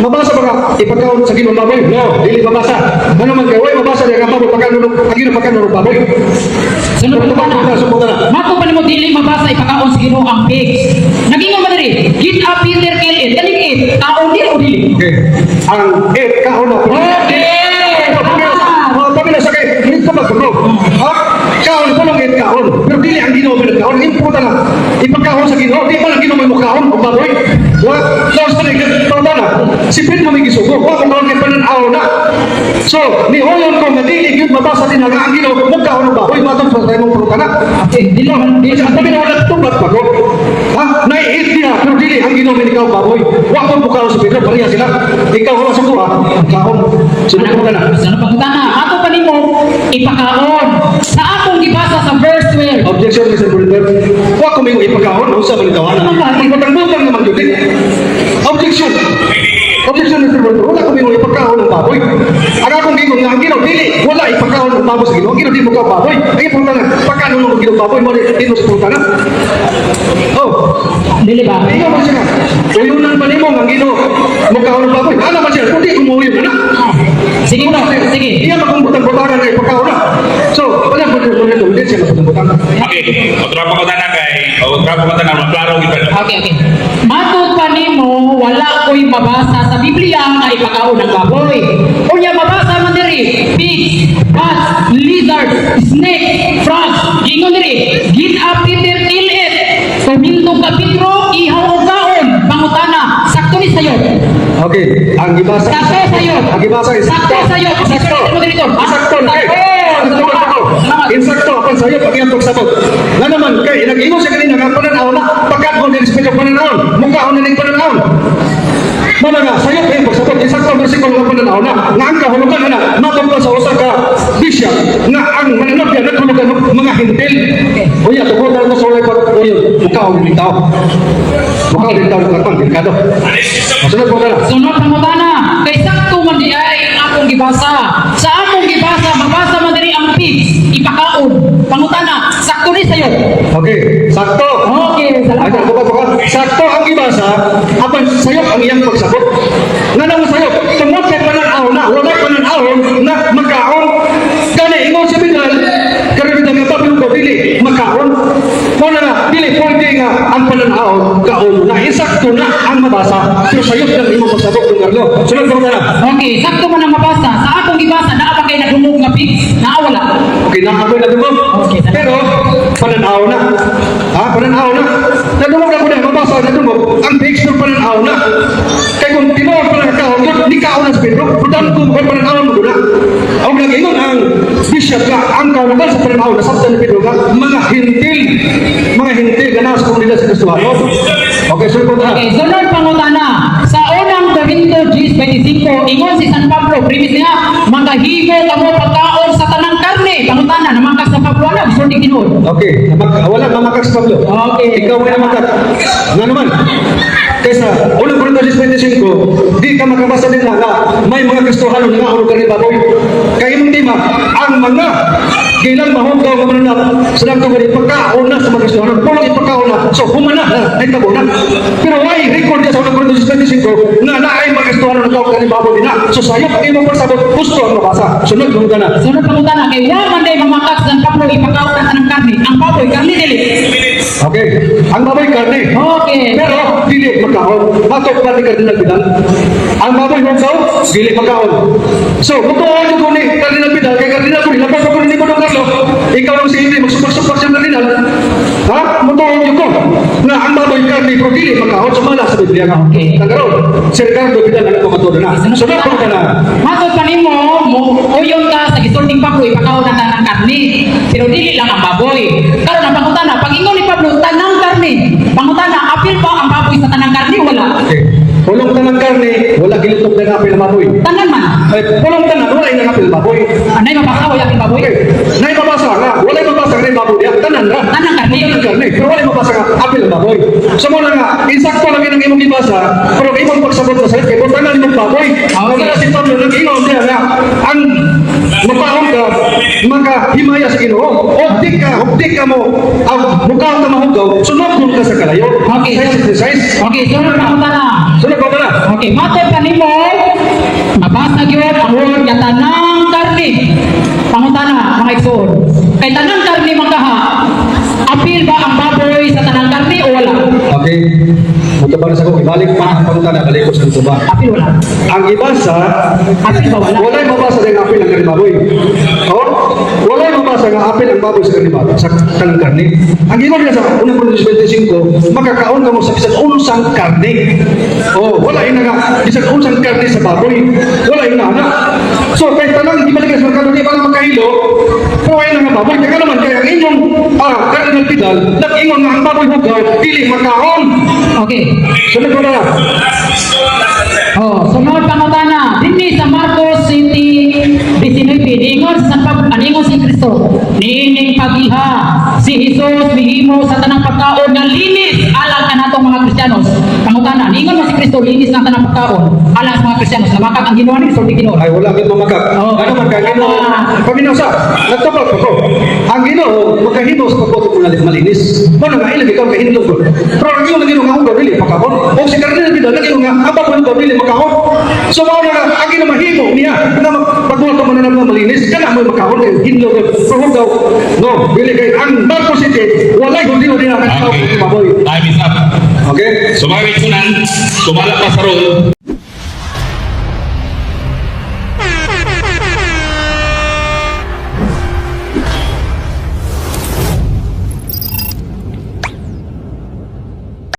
mabasa ba ka ipakaon sa Ginoo baboy? No, dili mabasa. Ano man kay way mabasa niya ang baboy pakaon ang Ginoo pakaon ng baboy. Sunod Sunod pa pa na. Sunod na. Matod pa nimo dili mabasa ipakaon sa Ginoo ang pigs. Nag-ingon ba diri? "Get up, Peter, kill it." Kaning it, kaon dili o dili? Okay. Ang it kaon na. Okay. Oh, pamilya sa kay, hindi ko magtunog. Ha? Kaon ko lang it kaon. Pero dili ang Ginoo may nagkaon. Imputa na. Ipagkaon sa Ginoo. Di pa lang Ginoo may mukaon o baboy. Wa, so sa pangutana na. Si Pedro may gisugo. Wa ko kaon kay pananaw na. So, nihoyon ko nga dili gyud mabasa din nga ang Ginoo mukaon og baboy matod sa imong pangutana. Okay, dili man dili. Ang tabi na wala tubat pa ko. Ha? Naiit niya, pero dili ang Ginoo may nikaw baboy. Wa ko mukaon si Pedro, pareha sila. Ikaw wala sa kuha, kaon. Sunod ko na. Sunod pangutana. Matod pa nimo ipakaon. Sa akong gibasa sa verse 12. Objection, Mr. Brother. Wa ko may ipakaon, unsa man ikaw ana? Butang-butang naman yun eh. Objection. Objection, Mr. Brother. Wala ko may ipakaon ng baboy. Ang akong gingon nga ang Ginoo dili wala ipakaon ng baboy sa Ginoo. Ang Ginoo di mo ka baboy. Ay pangutana, pagkaon ng Ginoo baboy mo di mo sa pangutana. Oh, Dili ba? ikaw man siya. Uyunan pa nimo ang Ginoo mukaon ng baboy. Ano man siya? Kundi kumuuyon na. Sige bro, sige. Iya makong butang-butangan nga ipakaon na. So, wala ko dito, hindi siya mabutang-butangan. Okay, otro pa ko na kay, otro pa ko na maklaro gyud. Okay. Matod pa nimo wala ko'y mabasa sa Biblia nga ipakaon ng baboy. Unya mabasa man diri, pigs, bats, lizards, snake, frogs. Gingon diri, "Get up, Peter, kill it." Tumindog ka, Pedro, ihaw og kaon. Pangutana, sakto ni sayo. Okay, ang gibasa. Sakto sayo. Ang gibasa is Sakto sayo. Sakto. Moderator. Ah, Sakto na kay. Sakto. Sakto sakto. Salamat. Insakto apan sayo pag iyang pagsabot. Nga naman kay nag-ingon siya kanina nga pananaw na pagkaon din sa Pedro pananaw. Mukhaon na ning pananaw. Mana nga sayo kay pagsabot insakto ang bersikulo nga pananaw na nga ang kahulugan na matungkol sa usa ka bishop nga ang mananap niya naghulugan og mga Hentil. Uya tungkol na sa ulay pag uyon mukhaon ning tao. Mukhaon ning tao ng delikado. Sunod po ka na. Sunod pangutana, kay sakto man di ay ang akong gibasa. Sa akong gibasa, mabasa man diri ang pigs, ipakaon. Pangutana, sakto ni sayo. Okay, sakto. Okay, Ay, salamat. buka, buka. Sakto ang gibasa, apan sayop ang iyang pagsabot. Nga nang sayop, tungod kay pananaw na, wala pananaw na makaon. Kani ingon si Binal, karon nga papel ko dili makaon. Mao na nga, dili pwede nga ang pananaw kaon na insakto na ang mabasa. Pero sayop lang imong pagsabot kung Carlo. Sunod ko na. Okay, sakto man ang mabasa. Sa akong gibasa, naa ba kay nagdungog nga pigs? Naa wala? Okay, nakakoy na dungog. Okay, salamat. Pero, pananaw na. Ha? Pananaw na. Nadungog ako na, mabasa na dungog. Ang picture pananaw na. Kay kung Gikaon na si Pedro, pero ko kay pananaw mo guna. Ang nag-ingon ang bishop nga ang kaulagan sa pananaw nasabtan ni Pedro nga mga Hentil gana sa komunidad sa Kristohano. Okay, so ko na. Okay, sunod pangutana. Sa Unang Korinto 10:25, ingon si San Pablo, premise niya, "Makahimo kamo pagkaon sa tanang karne." Pangutana, namakak San Pablo ana, gusto ni tinuod? Okay, wala mamakak si Pablo. Okay. Ikaw may namakak. Nga naman. Kaysa, Unang Korinto 10:25, di ka makabasa din na nga may mga Kristohano nga nangaon karne baboy. Kaya imong tema, ang mga gilang mahugaw nga mananap sa lang tungod ipagkaon na sa mga Kristohano. Pulong ipagkaon na. So, humana na, nagtabo na. Pero why record niya sa Unang Korinto 10:25 nga naay mga Kristohano na kaon karne baboy din na? So, sayop ang imong pagsabot, gusto ang mabasa. Sunod, ka na. Sunod pangutana, kay wa man day mamakak San Pablo ipakaon ang tanang karne. Ang baboy, karne dili? Okay. Ang baboy karne. Okay. Pero dili makaon. Matod pa ni Cardinal Vidal. Ang baboy hugaw, dili makaon. So, mutuon ko ni Cardinal Vidal kay Cardinal ko lapas ko ni Don Carlo. Ikaw ang si hindi magsupak-supak sa Cardinal. Ha? Mutuon ko nga ang baboy karne pero dili makaon sumala sa Biblia. Okay. Tagaron, si Ricardo Vidal ang pamatuod na. Sunod ko ka na. Matod pa nimo, mo uyon ka sa gisulting Pablo ipakaon ang tanang karne. Pero dili lang ang baboy. Karon ang pangutana, pag ingon ni Pablo tanang karne, pangutana, apil ba ang baboy sa tanang karne? Wala? Okay. Pulong tanang karne, wala gilitok na apil ang baboy. Tanan man. Ay, pulong tanan, wala inang apil ang baboy. Anay mabasa wala apil baboy? Okay. Nay mabasa nga, walay mabasa nga baboy diya, tanan ra. Tanan karne. Tanan karne, pero walay mabasa nga apil ang baboy. So mo na nga, insakto lang yun ang imong gibasa, pero ang imong pagsabot sa sakit, kay kung tanan imong baboy. Okay. Kaya si Pablo nag-ingon niya nga, ang makaon ka, makahimaya sa Ginoo. O di ka mo, ang mukaon ka mahugaw, sunod ka sa kalayo. Okay. Size, size. Okay, sunod pangutana. Sunod ka na. Okay, matod pa nimo, mabasa gyud ang word nga tanang karne. Pangutana, mga igsoon. Kay tanang karne makaha, apil ba ang baboy sa tanang karne o wala? Okay. Muto pa na sa ko, ibalik pa ang pangutana, balik ko sa tuba. Apil wala? Ang ibasa, Apil ba wala? walay mabasa sa apil ang karne baboy. Oh, walay mabasa nga apil ang baboy sa karne baboy, sa tanang karne. Ang ingon niya sa Unang Korinto 25, makakaon ka mo sa bisan unsang karne. Oh, wala ina nga bisan unsang karne sa baboy. Wala ina na. So kay tanang di balik sa karne di ba makahilo, pero ay nga baboy kaya naman kaya ang inyong Cardinal Vidal nag-ingon nga ang baboy hugaw dili makaon. Okay. Sunod ko na. Oh, sunod pangutana. Dinhi sa Marcos 7:19, niingon sa San Pablo, aningon si Kristo, "Niining pagiha si Jesus mihimo sa tanang pagkaon nga linis alang kanatong mga Kristiyanos." Pangutana, niingon mo si Kristo linis ang tanang pagkaon alang sa mga Kristiyanos. Namakak ang Ginoo ni sulti Ginoo? Ay, wala gid mamakak. Oo. Ano man kay Ginoo? Paminaw sa nagtubag ko. Ang Ginoo makahimo sa pagbuot mo malinis. Mo na nga ilang ikaw kahindog ko. Pero ang ingon ng Ginoo nga hugaw dili makaon. O si Cardinal Vidal nag-ingon nga ang baboy hugaw dili makaon. So mao na nga ang Ginoo mahimo niya nga pagbuot mo na nga malinis kana mo makaon kay hindog ko. Pero hugaw no dili kay ang Marcos City walay Hudiyo diha kay Okay. baboy. Time is up. Okay? So mga kaigsunan, sumala pa sa role.